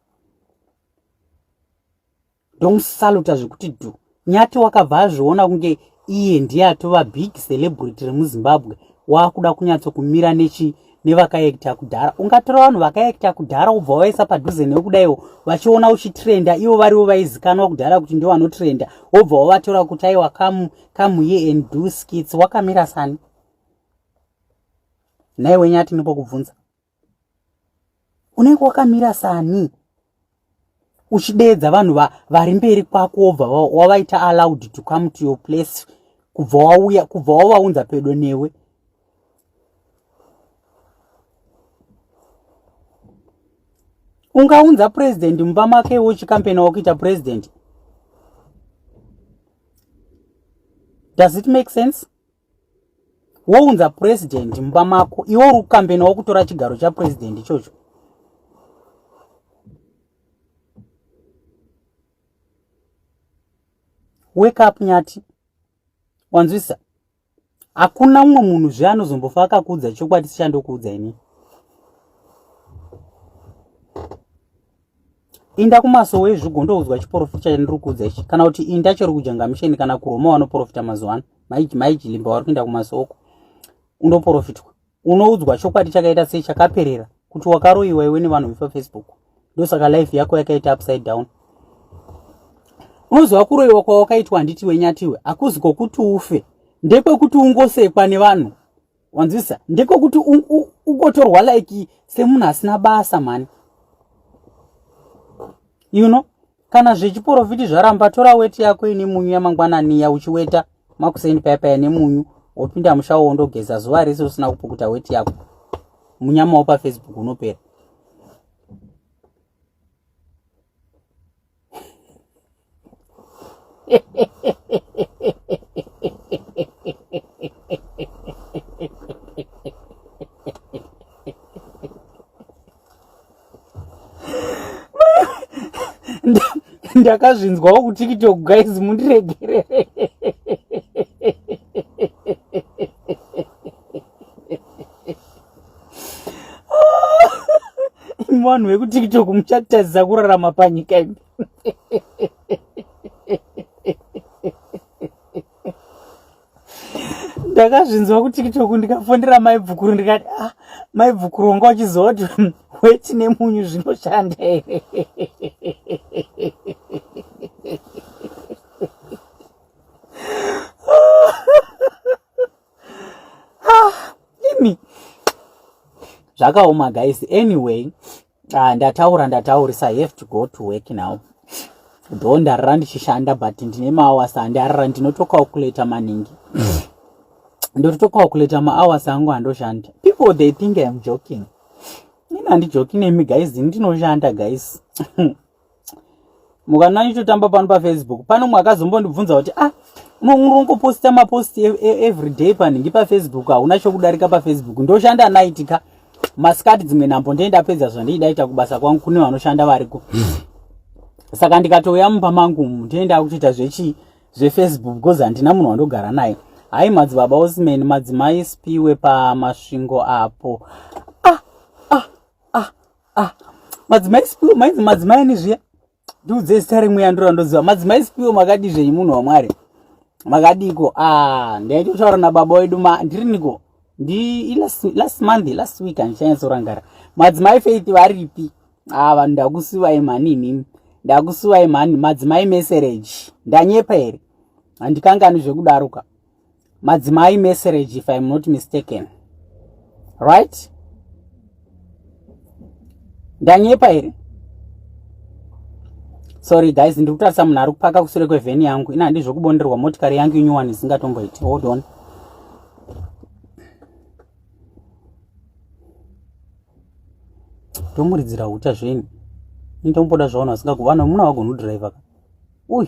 ndomusaluta zvekuti dhu. Nyati wakabva azviona kunge iye ndiye atova big celebrity remuZimbabwe, waakuda kunyatsokumira nechi nevakaekta kudhara. Ungatora vanhu vakaekta kudhara ubva waisa padhuze newe kudaiwo, vachiona uchitrenda, ivo varivo vaizikanwa kudhara kuti ndivo vanotrenda, wobva wavatora kuti aiwa, come, come here and do skits. Wakamira sani naiwe Nyati? Nipokubvunza, unenge wakamira sani uchideedza vanhu vari mberi kwako, wobva wavaita allowed to come to your place, kubva wauya, kubva wavaunza pedo newe? Ungaunza president mumba make wochikampena wakuita president? Does it make sense? Wounza president mumba mako, iwe uri kukambena wakutora chigaro chapresident ichocho. Wake up, Nyati. Wanzwisa? Hakuna mumwe munhu zve anozombofa akakuudza chokwadi sichandokuudza ini. Inda kumasowe ezvigondoudzwa chiprofita chandiri kuudza ichi, kana kuti inda chero kujangamisheni kana kuRoma vanoprofita mazuva ano, maijilimba vari kuenda kumasoko, undoprofitwa, unoudzwa chokwadi chakaita sei, chakaperera, kuti wakaroyiwa iwe nevanhu vepaFacebook. Ndosaka life yako yakaita upside down. Unoziva kuroiwa kwawakaitwa handiti wenyatiwe hakuzi kwokuti ufe, ndekwekuti ungosekwa nevanhu. Wanzwisisa? Ndekwekuti ugotorwa like semunhu asina basa mhani. You know? Kana zvechiporofiti zvaramba, tora weti yako ine munyu yamangwanani ya uchiweta makuseni paya paya nemunyu, wopinda mushawo wondogeza zuva rese usina kupukuta weti yako. Munyama wopa Facebook unopera. Ndakazvinzwawo kuTikTok guys, mundiregerere. Imi vanhu vekuTikTok muchatadzisa kurarama panyika imi. Ndakazvinzwa kuTikTok ndikafondera mai Bvukuru ndikati, ah, mai Bvukuru wanga uchiziva kuti weti nemunyu zvinoshanda here? Ah, imi zvakaoma guys. Anyway, ndataura ndataurisa. I have to go to work now. Though ndarara ndichishanda, but ndine mahours andarara, ndinotocalculata maningi, ndotocalculata mahours angu andoshanda. People, they think I'm joking. Ini handijoki nemi guys, ndinoshanda guys. Mukana ndichitotamba pano paFacebook, pano mumwe akazombondibvunza kuti, ah, unongoposta mapost everyday panhingi paFacebook, hauna chokudarika paFacebook. Ndoshanda night ka, masikati dzimwe nhambo ndee ndapedza zvandiidaita kubasa kwangu, kune vanoshanda variko, saka ndikatouya mumba mangu ndee ndakutoita zvechi zveFacebook because handina munhu wandogara naye. Hai, madzibaba Osman, madzimai Spiwe paMasvingo apo. Ah, ah, ah, ah. Madzimai Spiwe, mainzi madzimai ani zviya? Ndiudze zita rimwe yandiro randoziva. Madzimai Spiwe, makadii zvenyu munhu waMwari? Makadiko? Ah, ndaitotaura nababa wedu ma ndiriniko ndi last month, last week, handichanyatsorangara. Madzimai Faith varipi? Ah, vanhu ndakusuvai mhani, imimi ndakusuvai mhani. Madzimai Mesereji, ndanyepa here? Handikangani zvekudaruka. Madzimai Mesereji, if I'm not mistaken, right? Ndanyepa here? Sorry guys, ndiri kutarisa munhu ari kupaka kusure kwevheni yangu. Ina handi zvokubonderwa motikari yangu inyuwani isingatomboiti. Hold on. Ndomuridzira huta zvenyu, indomboda zvavanhu vasingakuvanhu muna vagoni kudhiraivha ka uyu.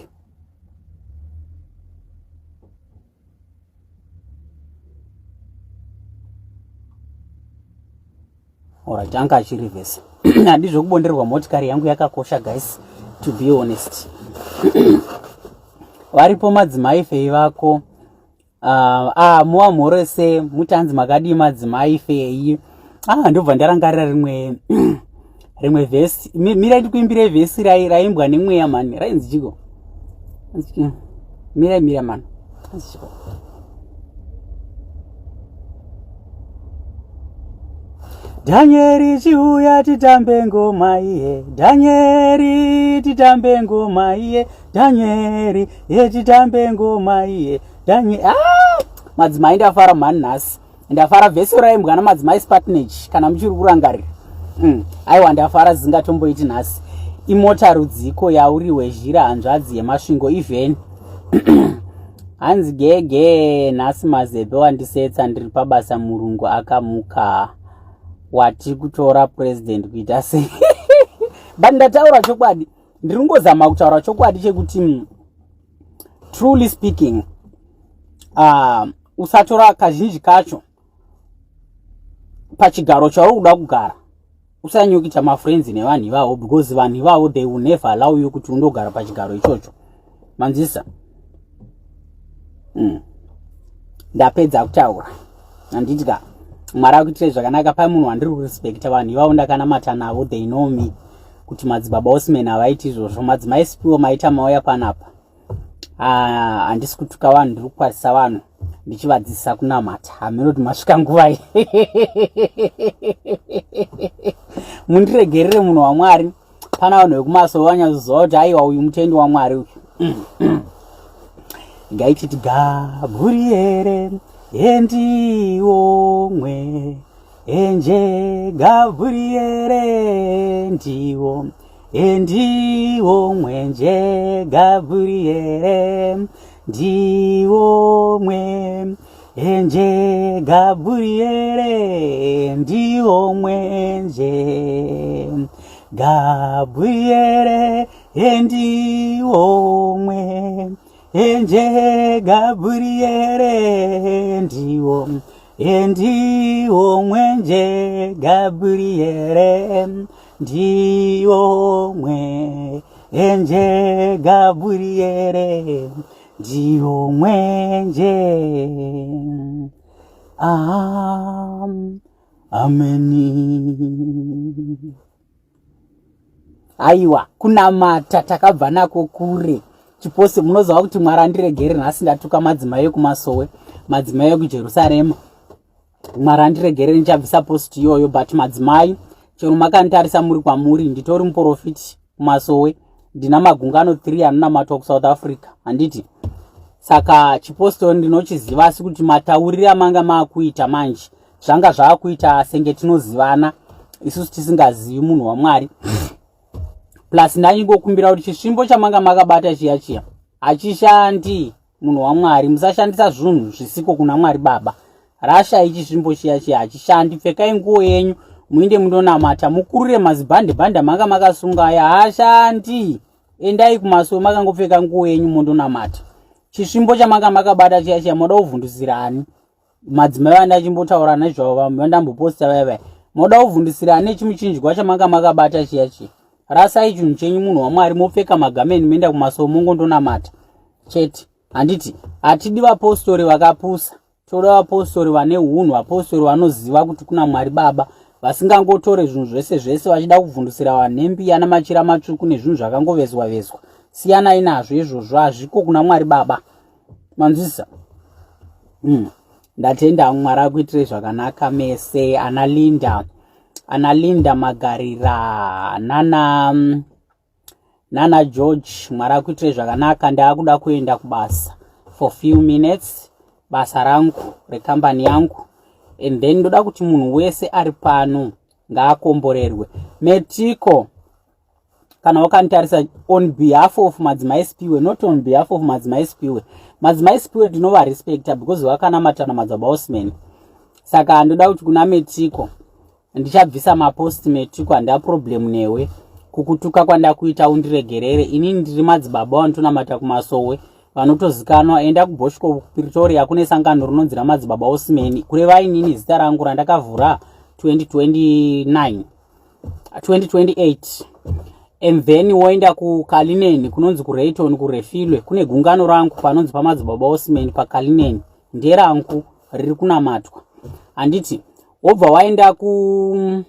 Alright, anga achirivhesa. Handi zvokubonderwa motikari yangu yakakosha guys, to be honest. Varipo madzimai Fei vako? Muwa mhorese mutanzi, makadii madzimai Fei? Ah, ndobva ndarangarira rimwe vhesi. Mirai ndikuimbire vhesi raimbwa nemweya mani, rainzi chiko? Mirai, mira mani, chiko? Dhanyeri, chiuya titambe ngoma iye. Dhanyeri, titambe ngoma iye. Dhanyeri, ye titambe ngoma iye. Dhanyeri. Ah! Madzimai, ndafara mhani nhasi. Ndafara. Vhesi raimbwa namadzimai Spatnage, kana muchiri kurangarira. Aiwa, ndafara zisingatomboiti nhasi. Imota rudziko yauri wezhira, hanzvadzi yeMasvingo? Ivheni. Hanzi gege nhasi mazepe wandisetsa, ndiri pabasa, murungu akamuka wati kutora president kuita sei? But ndataura chokwadi, ndiri kungozama kutaura chokwadi chekuti truly speaking, usatora kazhinji kacho pachigaro chauri kuda kugara, usanyanya mafriends nevanhu ivavo, because vanhu ivavo, they will never allow you kuti undogara pachigaro ichocho. Manzisa? Ndapedza kutaura, handiti ka? Mwari akuitirai zvakanaka. Pai munhu wandiri kurespekta, vanhu ivavo ndakanamata navo, they know me kuti madzibaba Osman havaiti izvozvo. Madzimai Sipiwo, maita mauya panapa. Ah, handisi kutuka vanhu, ndiri kukwazisa vanhu ndichivadzidzisa kunamata. Hameno kuti masvika nguvai, mundiregerere munhu waMwari. Pana vanhu vekumasowe vanyatsoziva kuti aiwa uyu mutendi waMwari uyu. Ngaititi Gabriere endiwo mwe enje Gabriere ndiwo endiwo mwenje Gabriere ndiwo mwe enje Gabriere ndiwo mwenje Gabriere endiwo mwe enje Gabriere ndiwo endiwo mwenje Gabriere ndiwo mwe enje Gabriere ndiwo mwenje. Ameni. Aiwa, kunamata takabva nako kure. Chipose munoziva kuti Mwari andiregere nhasi ndatuka madzimai ekumasowe, madzimai ekuJerusarema. Mwari andiregere ndichabvisa post iyoyo, but madzimai chero makanditarisa muri kwamuri nditori muprofiti kumasowe, ndina magungano 3 anonamatwa kuSouth Africa, handiti? Saka chipostori ndinochiziva, asi kuti mataurire amanga maakuita manje zvanga zvaakuita senge tinozivana isusu tisingazivi munhu waMwari. Plus ndanyingokumbira kuti chisvimbo chamanga makabata chiya chiya hachishandi munhu waMwari. Musashandisa zvinhu zvisiko kuna Mwari Baba. Rashai chisvimbo chiya chiya hachishandi. Pfekai nguo yenyu muinde mundonamata, mukurure mazibhande bhande amanga makasunga aya haashandi. Endai kumasowe makangopfeka nguo yenyu mondonamata. Chisvimbo chamanga makabata chiya chiya moda kuvhundusira ani? Madzimai vandachimbotaura nezvavo vamwe vandamboposta vaya vaya, moda kuvhundusira ane chimuchinjwa chamanga makabata chiya chiya? Rasai chinhu chenyu munhu waMwari, mopfeka magameni moenda kumasowe mongondonamata chete. Handiti hatidi vapostori vakapusa, toda vapostori vane hunhu, vapostori vanoziva kuti kuna Mwari Baba, vasingangotore zvinhu zvese zvese vachida kuvhundusira vanhu nembiya namachira matsvuku nezvinhu zvakangovezwa vezwa. Siyanai nazvo izvozvo, hazviko kuna Mwari Baba. Manzwisisa? Ndatenda Mwari akuitirei zvakanaka mese, ana Linda, ana Linda Magarira, nana nana George, Mwari akuitirei zvakanaka. Ndaakuda kuenda kubasa for few minutes, basa rangu rekambani yangu, and then ndoda kuti munhu wese ari pano ngaakomborerwe. Metiko, kana wakanditarisa on behalf of Madzimai Spiwe, not on behalf of Madzimai Spiwe, Madzimai Spiwe ndinovarespecta because vakanamatana Madzibaba Osman. Saka ndoda kuti kuna Metiko, ndichabvisa mapost. Metiko, handina problem newe, kukutuka kwandakuita undiregerere. Inini ndiri madzibaba vanotonamata kumasowe vanotozikanwa. Enda kuBoschkop kuPretoria, kune sangano rinonzi raMadzibaba Osman, kureva inini zita rangu randakavhura 2029 2028. And then woenda kuKalinen, kunonzi kuRayton, kuRefilwe, kune gungano rangu panonzi paMadzibaba Osman paKalinen, nderangu riri kunamatwa, handiti? Wobva waenda ku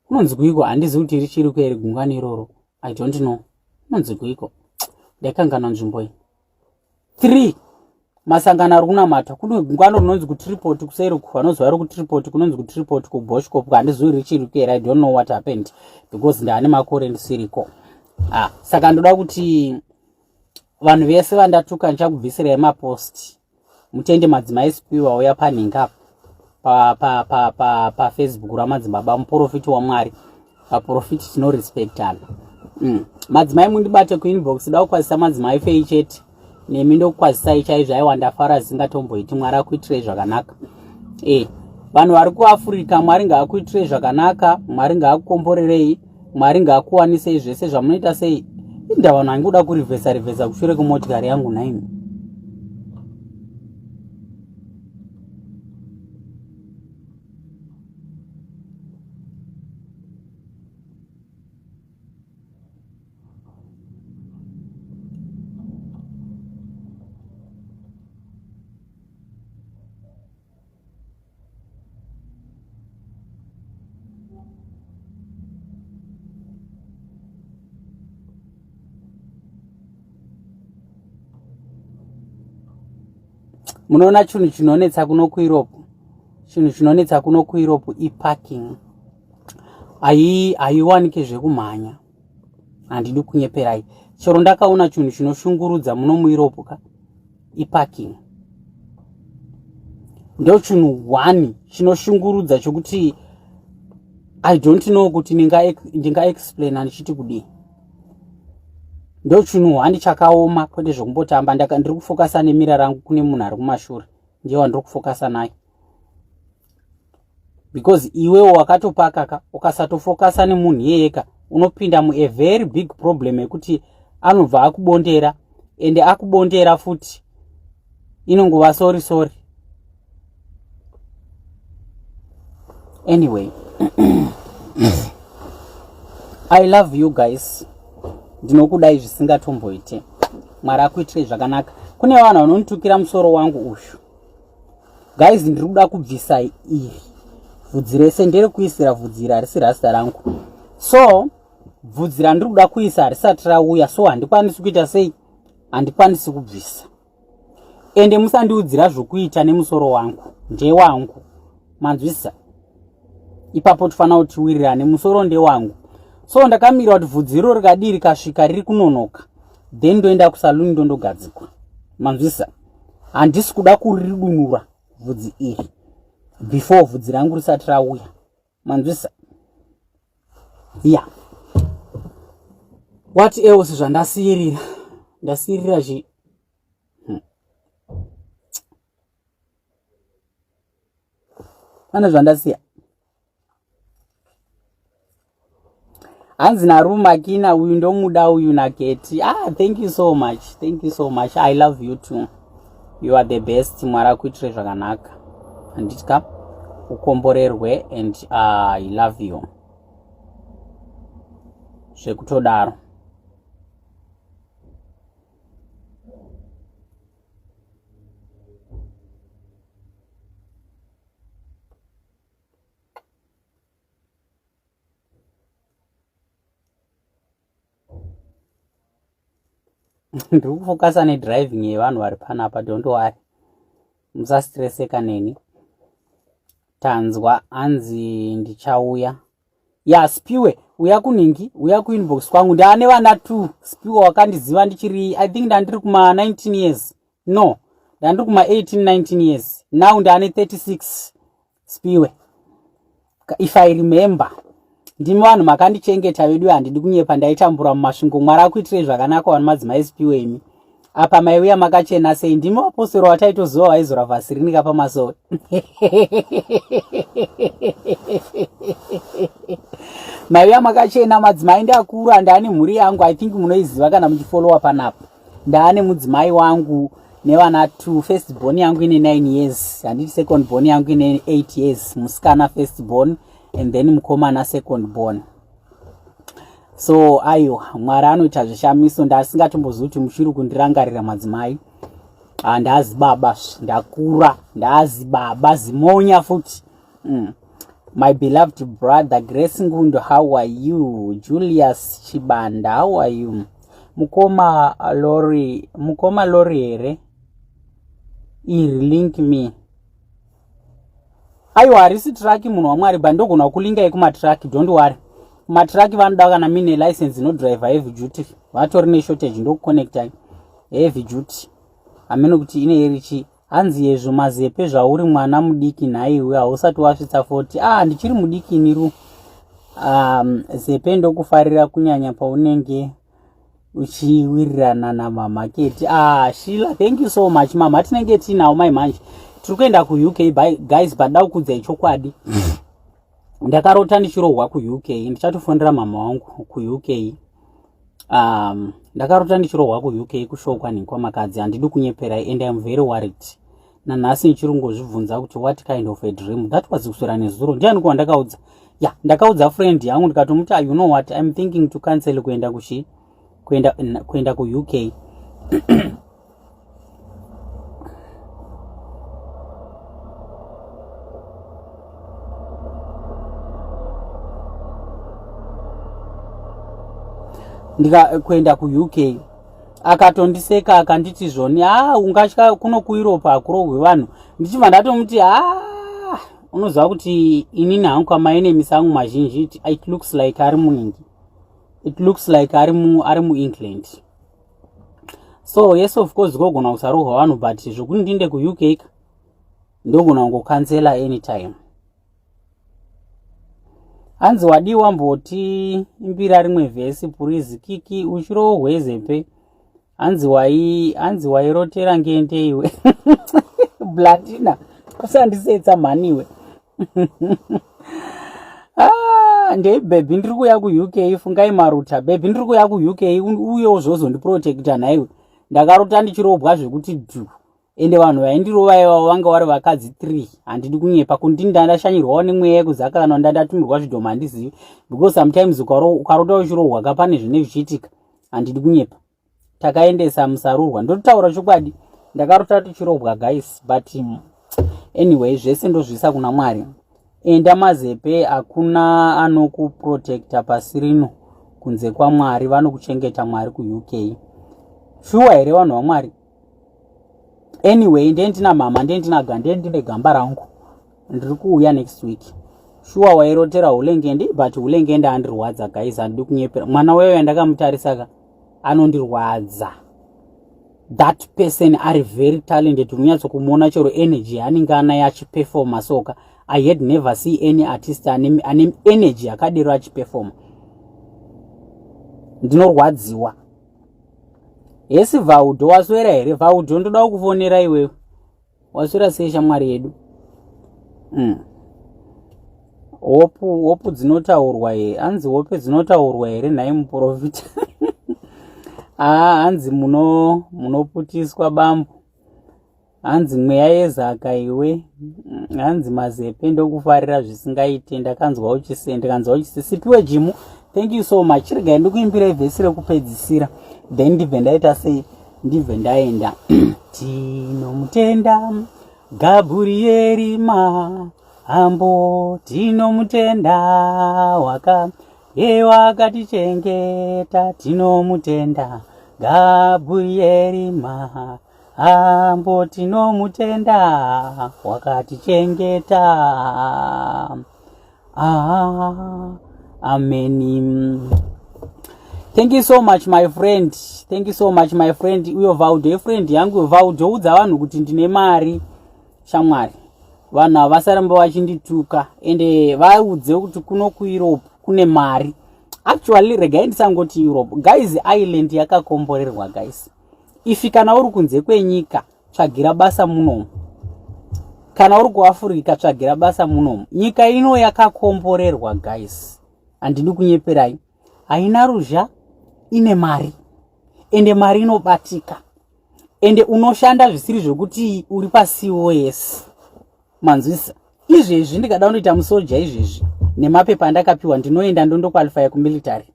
kunonzi kuiko, handizi kuti richiri kueri gungano iroro, I don't know kunonzi kuiko, ndaikanganwa nzvimbo iyi. 3 masangano ari kunamata, kune gungano rinonzi kuTripot kuseri, vanozwa ri kuTripot, kunonzi kuTripot kuBoschkop, handizivi richiri kuera, I don't know what happened because ndaane makore ndisiriko. Ah, saka ndoda kuti vanhu vese vandatuka ndichakubvisirai mapost. Mutende Madzimai Spiwe wauya panhinga paFacebook pa, pa, pa raMadzibaba muprofiti waMwari. Vaprofiti tinorespectana. Madzimai mundibate kuinbox, da kukwazisa Madzimai Fei chete, nemi ndokukwazisai chaizvo. Aiwa, ndafara zisingatomboiti. Mwari akuitirei zvakanaka. Vanhu vari kuAfrica, Mwari ngaakuitirei zvakanaka, Mwari ngaakukomborerei, Mwari ngaakuwanisei zvese zvamunoita. Sei inda vanhu vangoda kurivhesa rivhesa kushure kwemotikari yangu nhaimi? Munoona chinhu chinonetsa kuno kuEurope, chinhu chinonetsa kuno kuEurope iparking. Haiwanike zvekumhanya, handidi kunyeperai. Chero ndakaona chinhu chinoshungurudza muno muEurope ka, iparking. Ndo chinhu one chinoshungurudza chokuti I don't know kuti ndingaexplaina ndichiti kudii. Ndo chinhu one chakaoma, kwete zvekumbotamba. Ndiri kufokasa nemira rangu kune munhu ari kumashure, ndiye wandiri kufokasa naye, because iwewo wakatopaka ka, ukasatofokasa nemunhu iyeyeka unopinda mua very big problem yekuti anobva akubondera, ende akubondera futi inongova sorry sorry. Anyway, I love you guys, ndinokudai zvisingatomboite. Mwari akuitirei zvakanaka. Kune vanhu vanonitukira musoro wangu uyu. Guys, ndiri kuda kubvisa iri bvudzi rese, nderekuisira bvudzi iri, harisi rasta rangu. So bvudzi randiri kuda kuisa harisati rauya, so handikwanisi kuita sei, handikwanisi kubvisa. Ende musandiudzira zvokuita nemusoro wangu, ndewangu, manzwisisa? Ipapo tofanira kuti tiwirirane, musoro ndewangu. So ndakamira kuti bvudzi iro rikadii, rikasvika, riri kunonoka, then ndoenda kusaluni ndondogadzikwa, manzwisisa? Handisi kuda kuridunura bvudzi iri before bvudzi rangu risati rauya, manzwisisa? Yeah, what else zvandasiyirira? Ndasiyirira chi Pane zvandasiya. Hanzi naRumakina, uyu ndomuda uyu naketi. Ah, thank you so much, thank you so much, I love you too, you are the best. Mwari akuitire zvakanaka, handitya, ukomborerwe, and I love you zvekutodaro. Ndiri kufokasa nedriving yevanhu vari panapa. Don't worry, musastreseka neni. Tanzwa hanzi ndichauya ya Spiwe, uya kuningi, uya kuinbox kwangu. Ndaane vana two. Spiwe wakandiziva ndichiri, I think ndandiri kuma 19 years, no, ndandiri kuma 18 19 years. Now ndaane 36. Spiwe, if I remember, ndimi vanhu makandichengeta vedu, handidi kunyepa. Ndaitambura muMasvingo. Mwari akuitirei zvakanaka vanhu madzimai Spiwe. Imi apa maiuya makachena sei? Ndimi vaposero wataitoziva vaizora vhasirinika pamasowe. Maiuya makachena madzimai. Ndakura, ndaane mhuri yangu. I think munoiziva kana muchifolowa panapa. Ndaane mudzimai wangu nevana two. First born yangu ine 9 years, handiti? Second born yangu ine 8 years, musikana first born, and then mukomana second born. So aiwa, Mwari anoita zvishamiso. Ndasingatombozivi kuti muchiri kundirangarira madzimai. Handazi baba, ndakura, ndazi baba zimonya futi. My beloved brother Grace Ngundo, how are you? Julius Chibanda, how are you? Mukoma Lori, mukoma Lori here iri? Link me. Aiwa, harisi truck, munhu waMwari, but ndogona kulingai kumatruck. Don't worry, kumatruck vanoda kana mine license inodrive heavy duty, vatori neshortage. Ndokuconnectai heavy duty, hamene kuti ine irichi. Hanzi yezvo Mazepe, zvauri mwana mudiki nhaiwe, hausati wasvitsa 40. Ah, ndichiri mudiki niru. Zepe, ndokufarira kunyanya paunenge uchiwirirana namama Keti. Ah, Shila, thank you so much. Mama tinenge tiinawo mai manje, tiri kuenda kuUK guys, but da kukudzai chokwadi, ndakarota ndichirohwa kuUK. Ndichatofonera mama wangu kuUK. Ndakarota ndichirohwa kuUK, kushokwa nekwamakadzi, handidi kunyeperai, and I'm very worried. Nanhasi ndichiri kungozvibvunza kuti what kind of a dream that was. Kuswera nezuro, ndiani kuwandakaudza? Ya, ndakaudza friend yangu, ndikatomuti, "Ah, you know what, I'm thinking to cancel kuenda kuchi kuenda kuUK." Ndika kuenda kuUK, akatondiseka, akanditi zvoni, a ah, ungatya kuno kuEurope hakurohwe vanhu. Ndichibva ndatomuti, a ah, Unoziva kuti inini hangu kamaenemies angu mazhinji, it looks like ari muningi, it looks like ari mu ari muEngland. So yes, of course kogona kusarohwa vanhu, but zvokuti ndiinde kuUK ka, ndogona kungocancela anytime. Hanzi wadii wamboti imbira rimwe vhesi purizi kiki uchirohwezepe. Hanzi wai, hanzi wairotera ngende iwe Blatina, usandisetsa mhaniwe. Ah, ndei baby, ndiri kuuya kuUK. Fungai maruta, baby, ndiri kuuya kuUK, uyewo zvozondiprotecta nhaiwe. Ndakarota ndichirobwa zvekuti dhu, ende vanhu vaindirova ivavo vanga vari vakadzi 3. Handidi kunyepa, kundi ndandashanyirwawo nemweya yekuzaka kana ndandatumirwa zvidhoma, handizivi, because sometimes ukarota uchirohwa ka, pane zvine zvichiitika. Handidi kunyepa, takaendesa musarurwa, ndotaura chokwadi, ndakarota tichirobwa guys. But anyway, zvese ndozviisa kuna Mwari. Enda Mazepe, hakuna anokuprotecta pasi rino kunze kwaMwari. Vanokuchengeta Mwari kuUK, shuwa here vanhu vaMwari? Anyway, ndiye ndina mama, ndiye ndina ndiye ndine gamba rangu, ndiri kuuya next week. Shuwa wairotera Hulengende, but Hulengende andirwadza guys, handidi kunyepera. Mwana weyo yandakamutarisa ka, anondirwadza. That person ari very talented, unonyatsokumuona chero energy yaanenge anayo achiperforma soka. I had never see any artist ane energy yakadero achiperforma. Ndinorwadziwa. Hesi Vaudo, waswera here Vaudo? Ndoda kukufonera iwewe. Waswera sei shamwari yedu? Hopu hopu dzinotaurwa here? Hanzi hope dzinotaurwa here nhai muprofita? Aa, hanzi muno munoputiswa bambo. Hanzi mweya yezaka iwe. Hanzi Mazepe, ndokufarira zvisingaite. Ndakanzwa uchise, ndikanzwa uchise. Sipiwe Jimu, thank you so much. Regai ndikuimbira vhesi rekupedzisira, then ndibve ndaita sei, ndibve ndaenda. Tinomutenda Gabhurieri Mahambo, tinomutenda waka ye wakatichengeta, tinomutenda Gabhurieri Mahambo, tinomutenda wakatichengeta. Ah, ameni. Thank you so much, my friend. Thank you so much, my friend. Uyo Vaudo ifriend yangu. Vaudo, udza vanhu kuti ndine mari shamwari. Vanhu havasaramba vachindituka, ende vaudze kuti kuno kuEurope kune mari. Actually, regai ndisangoti Europe guys, Ireland yakakomborerwa guys. If kana uri kunze kwenyika, tsvagira basa munomu. Kana uri kuAfrica, tsvagira basa munomu. Nyika ino yakakomborerwa guys, handidi kunyeperai. Haina ruzha, ine mari, ende mari inobatika, ende unoshanda zvisiri zvokuti uri paCOS. Manzwisa? Izvezvi ndikada kunoita musoja izvezvi nemapepa andakapiwa, ndinoenda ndondoqualifya kumilitary.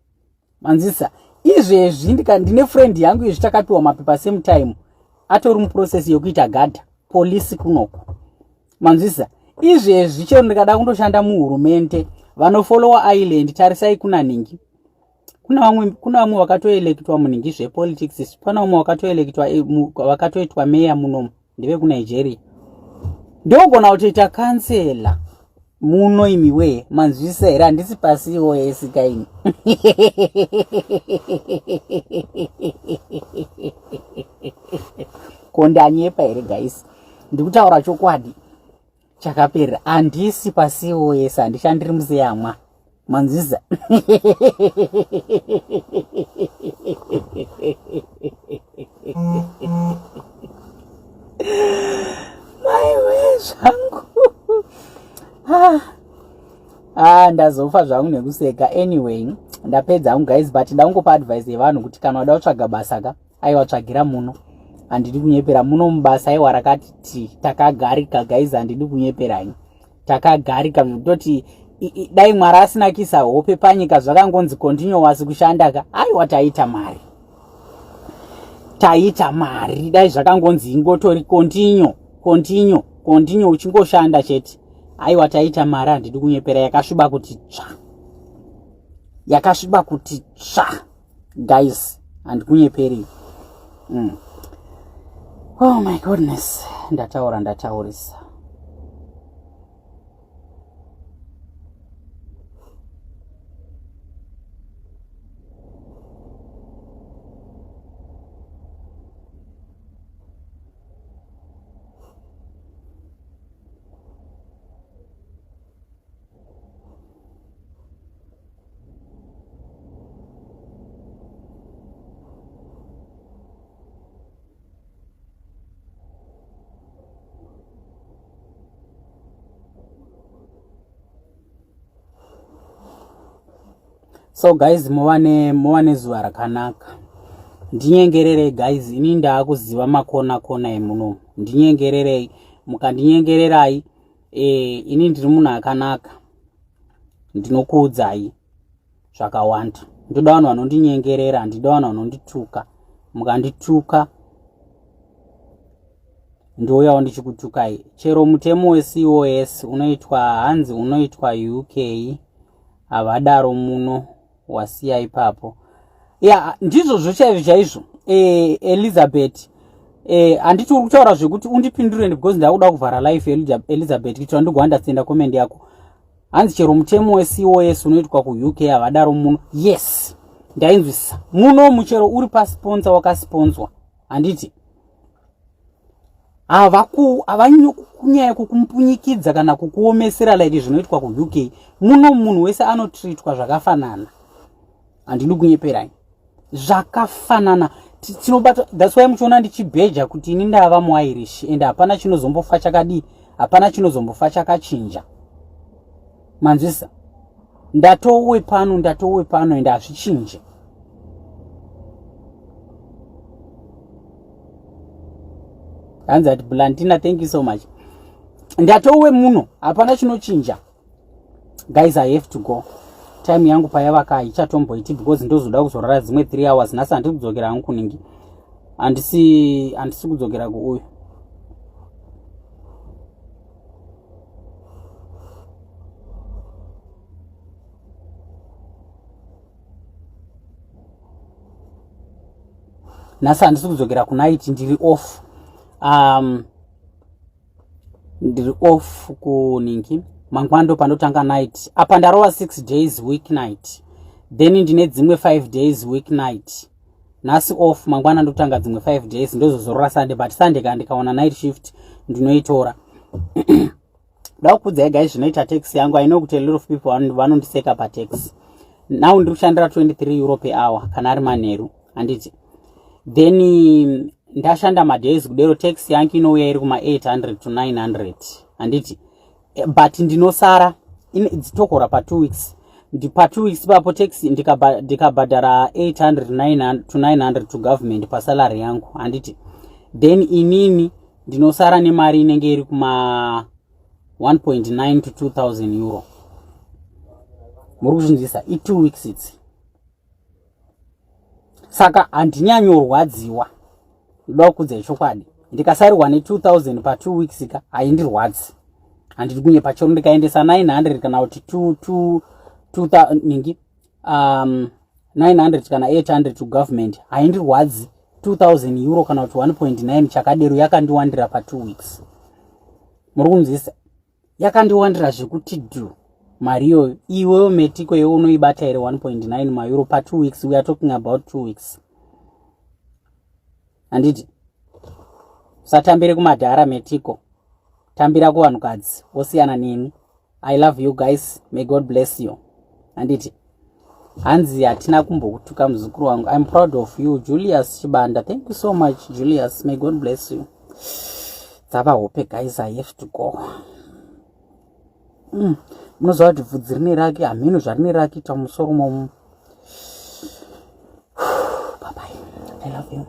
Manzwisa? Izvezvi ndine friend yangu izvi, takapiwa mapepa same time, atori muprocess yekuita gadha polisi kunoku. Manzwisa? Izvezvi chero ndikada kundoshanda muhurumende, vanofollowa Ireland, tarisai kuna ningi, kuna vamwe vakatoelectwa muningi zvepolitics, pana vamwe vakatoelectwa, vakatoitwa meya munomu, ndevekuNigeria. Ndogona kutoita kansela muno imiwe. Manzwisa here? Handisi pasiwo esikaini. Ko ndanyepa here guys? Ndikutaura chokwadi chakaperera. Handisi pasiwo yese, handishandiri museyamwa. Manzwisa? Maiwe zvangu. Ah. Ah, ndazofa zvangu nekuseka. Anyway, ndapedza hangu guys, but ndakungopa advice yevanhu kuti kana wada kutsvaga basa ka, aiwa, tsvagira muno. Handidi kunyepera, muno mubasa aiwa rakati ti takagarika guys, handidi kunyeperai, takagarika zvekutoti dai Mwari asina kuisa hope panyika, zvakangonzi continuous kushanda ka, aiwa, taita mari, taita mari. Dai zvakangonzi ingotori continue, continue, continue, uchingoshanda chete, aiwa, taita mari. Handidi kunyepera, yakasviba kuti tsva, yakasviba kuti tsva guys, handikunyeperi. Oh my goodness, ndataura, ndataurisa. So guys, muva nezuva rakanaka. Ndinyengererei guys, ini ndaakuziva makona kona emuno. Ndinyengererei, mukandinyengererai ini ndiri munhu akanaka. Ndinokuudzai zvakawanda. Ndoda vanhu vanondinyengerera, handida vanhu vanondituka. Mukandituka ndouyawo ndichikutukai. Chero mutemo weCOS unoitwa hanzi unoitwa UK havadaro muno wasiya ipapo. Ya, ndizvozvo chaizvo chaizvo. Elizabeth, handiti uri kutaura zvekuti undipindure because ndakuda kuvhara life Elizabeth kuitira ndigounderstanda comment yako. Hanzi chero mutemo weCOS unoitwa kuUK havadaro muno. Yes, ndainzwisisa. Muno muchero uri pasponsor wakasponsorwa, handiti? Havanyanyi kukumpunyikidza kana kukuomesera like zvinoitwa kuUK. Muno munhu wese anotreatwa zvakafanana, handidi kunyeperai, zvakafanana tinobata. That's why muchiona ndichibheja kuti ini ndava muIrish and hapana chinozombofa chakadii, hapana chinozombofa chakachinja. Manzwisisa? Ndatowe pano, ndatowe pano and hazvichinje. Hanzi ati Blantina, thank you so much. Ndatowe muno, hapana chinochinja. Guys, I have to go. Time yangu payavaka haichatomboiti because ndozoda kuzorara dzimwe 3 hours. Nhasi handiri kudzokera hangu kuningi, handisi kudzokera kuuyu. Nhasi handisi kudzokera kunight, ndiri off. Ndiri off kuningi, mangwana ndo pandotanga night. Apa ndarova 6 days week night, then ndine dzimwe 5 days week night. Nhasi off, mangwana ndotanga dzimwe 5 days, ndozozorora Sunday. But Sunday kana ndikaona night shift ndinoitora. Da kukudzai guys zvinoita tax yangu. I know kuti a lot of people vanondiseka patax. Now ndiri kushandira €23 per hour kana ari manheru, handiti? Then ndashanda madays kudero, tax yangu inouya iri kuma800 to 900, handiti? But ndinosara dzitokora pa2 weeks. Pa2 weeks ipapo tax ndikabhadhara 800 to 900 to government pasalary yangu, handiti? Then inini ndinosara nemari inenge iri kuma 1.9 to €2000. Muri kuzvinzwisa? I2 weeks idzi, saka handinyanyorwadziwa. Ndoda kukudzai chokwadi, ndikasarirwa ne2000 pa2 weeks ka, haindirwadzi, handidi kunyepa. Chero ndikaendesa 900 kana kuti 2 ningi 900 kana 800 to government, haindirwadzi. €2000 kana kuti 1.9 chakadero yakandiwandira pa2 weeks. Muri kunzwisa? Yakandiwandira zvekuti dhu mari iyoyo. Iwewo metiko iwe unoibata here 1.9 maeuro pa2 weeks? We are talking about 2 weeks, handiti? Usatambire kumadhara metiko, tambira kuvanhukadzi wosiyana neni. I love you guys, may God bless you, handiti? Hanzi hatina kumbokutuka muzukuru wangu. I'm proud of you, Julius Chibanda. Thank you so much, Julius, may God bless you. Dzava hope guys, I have to go. Munoziva kuti bvudzi rine rake hamhino zvarine rakiita musoro momu. Bye bye, I love you.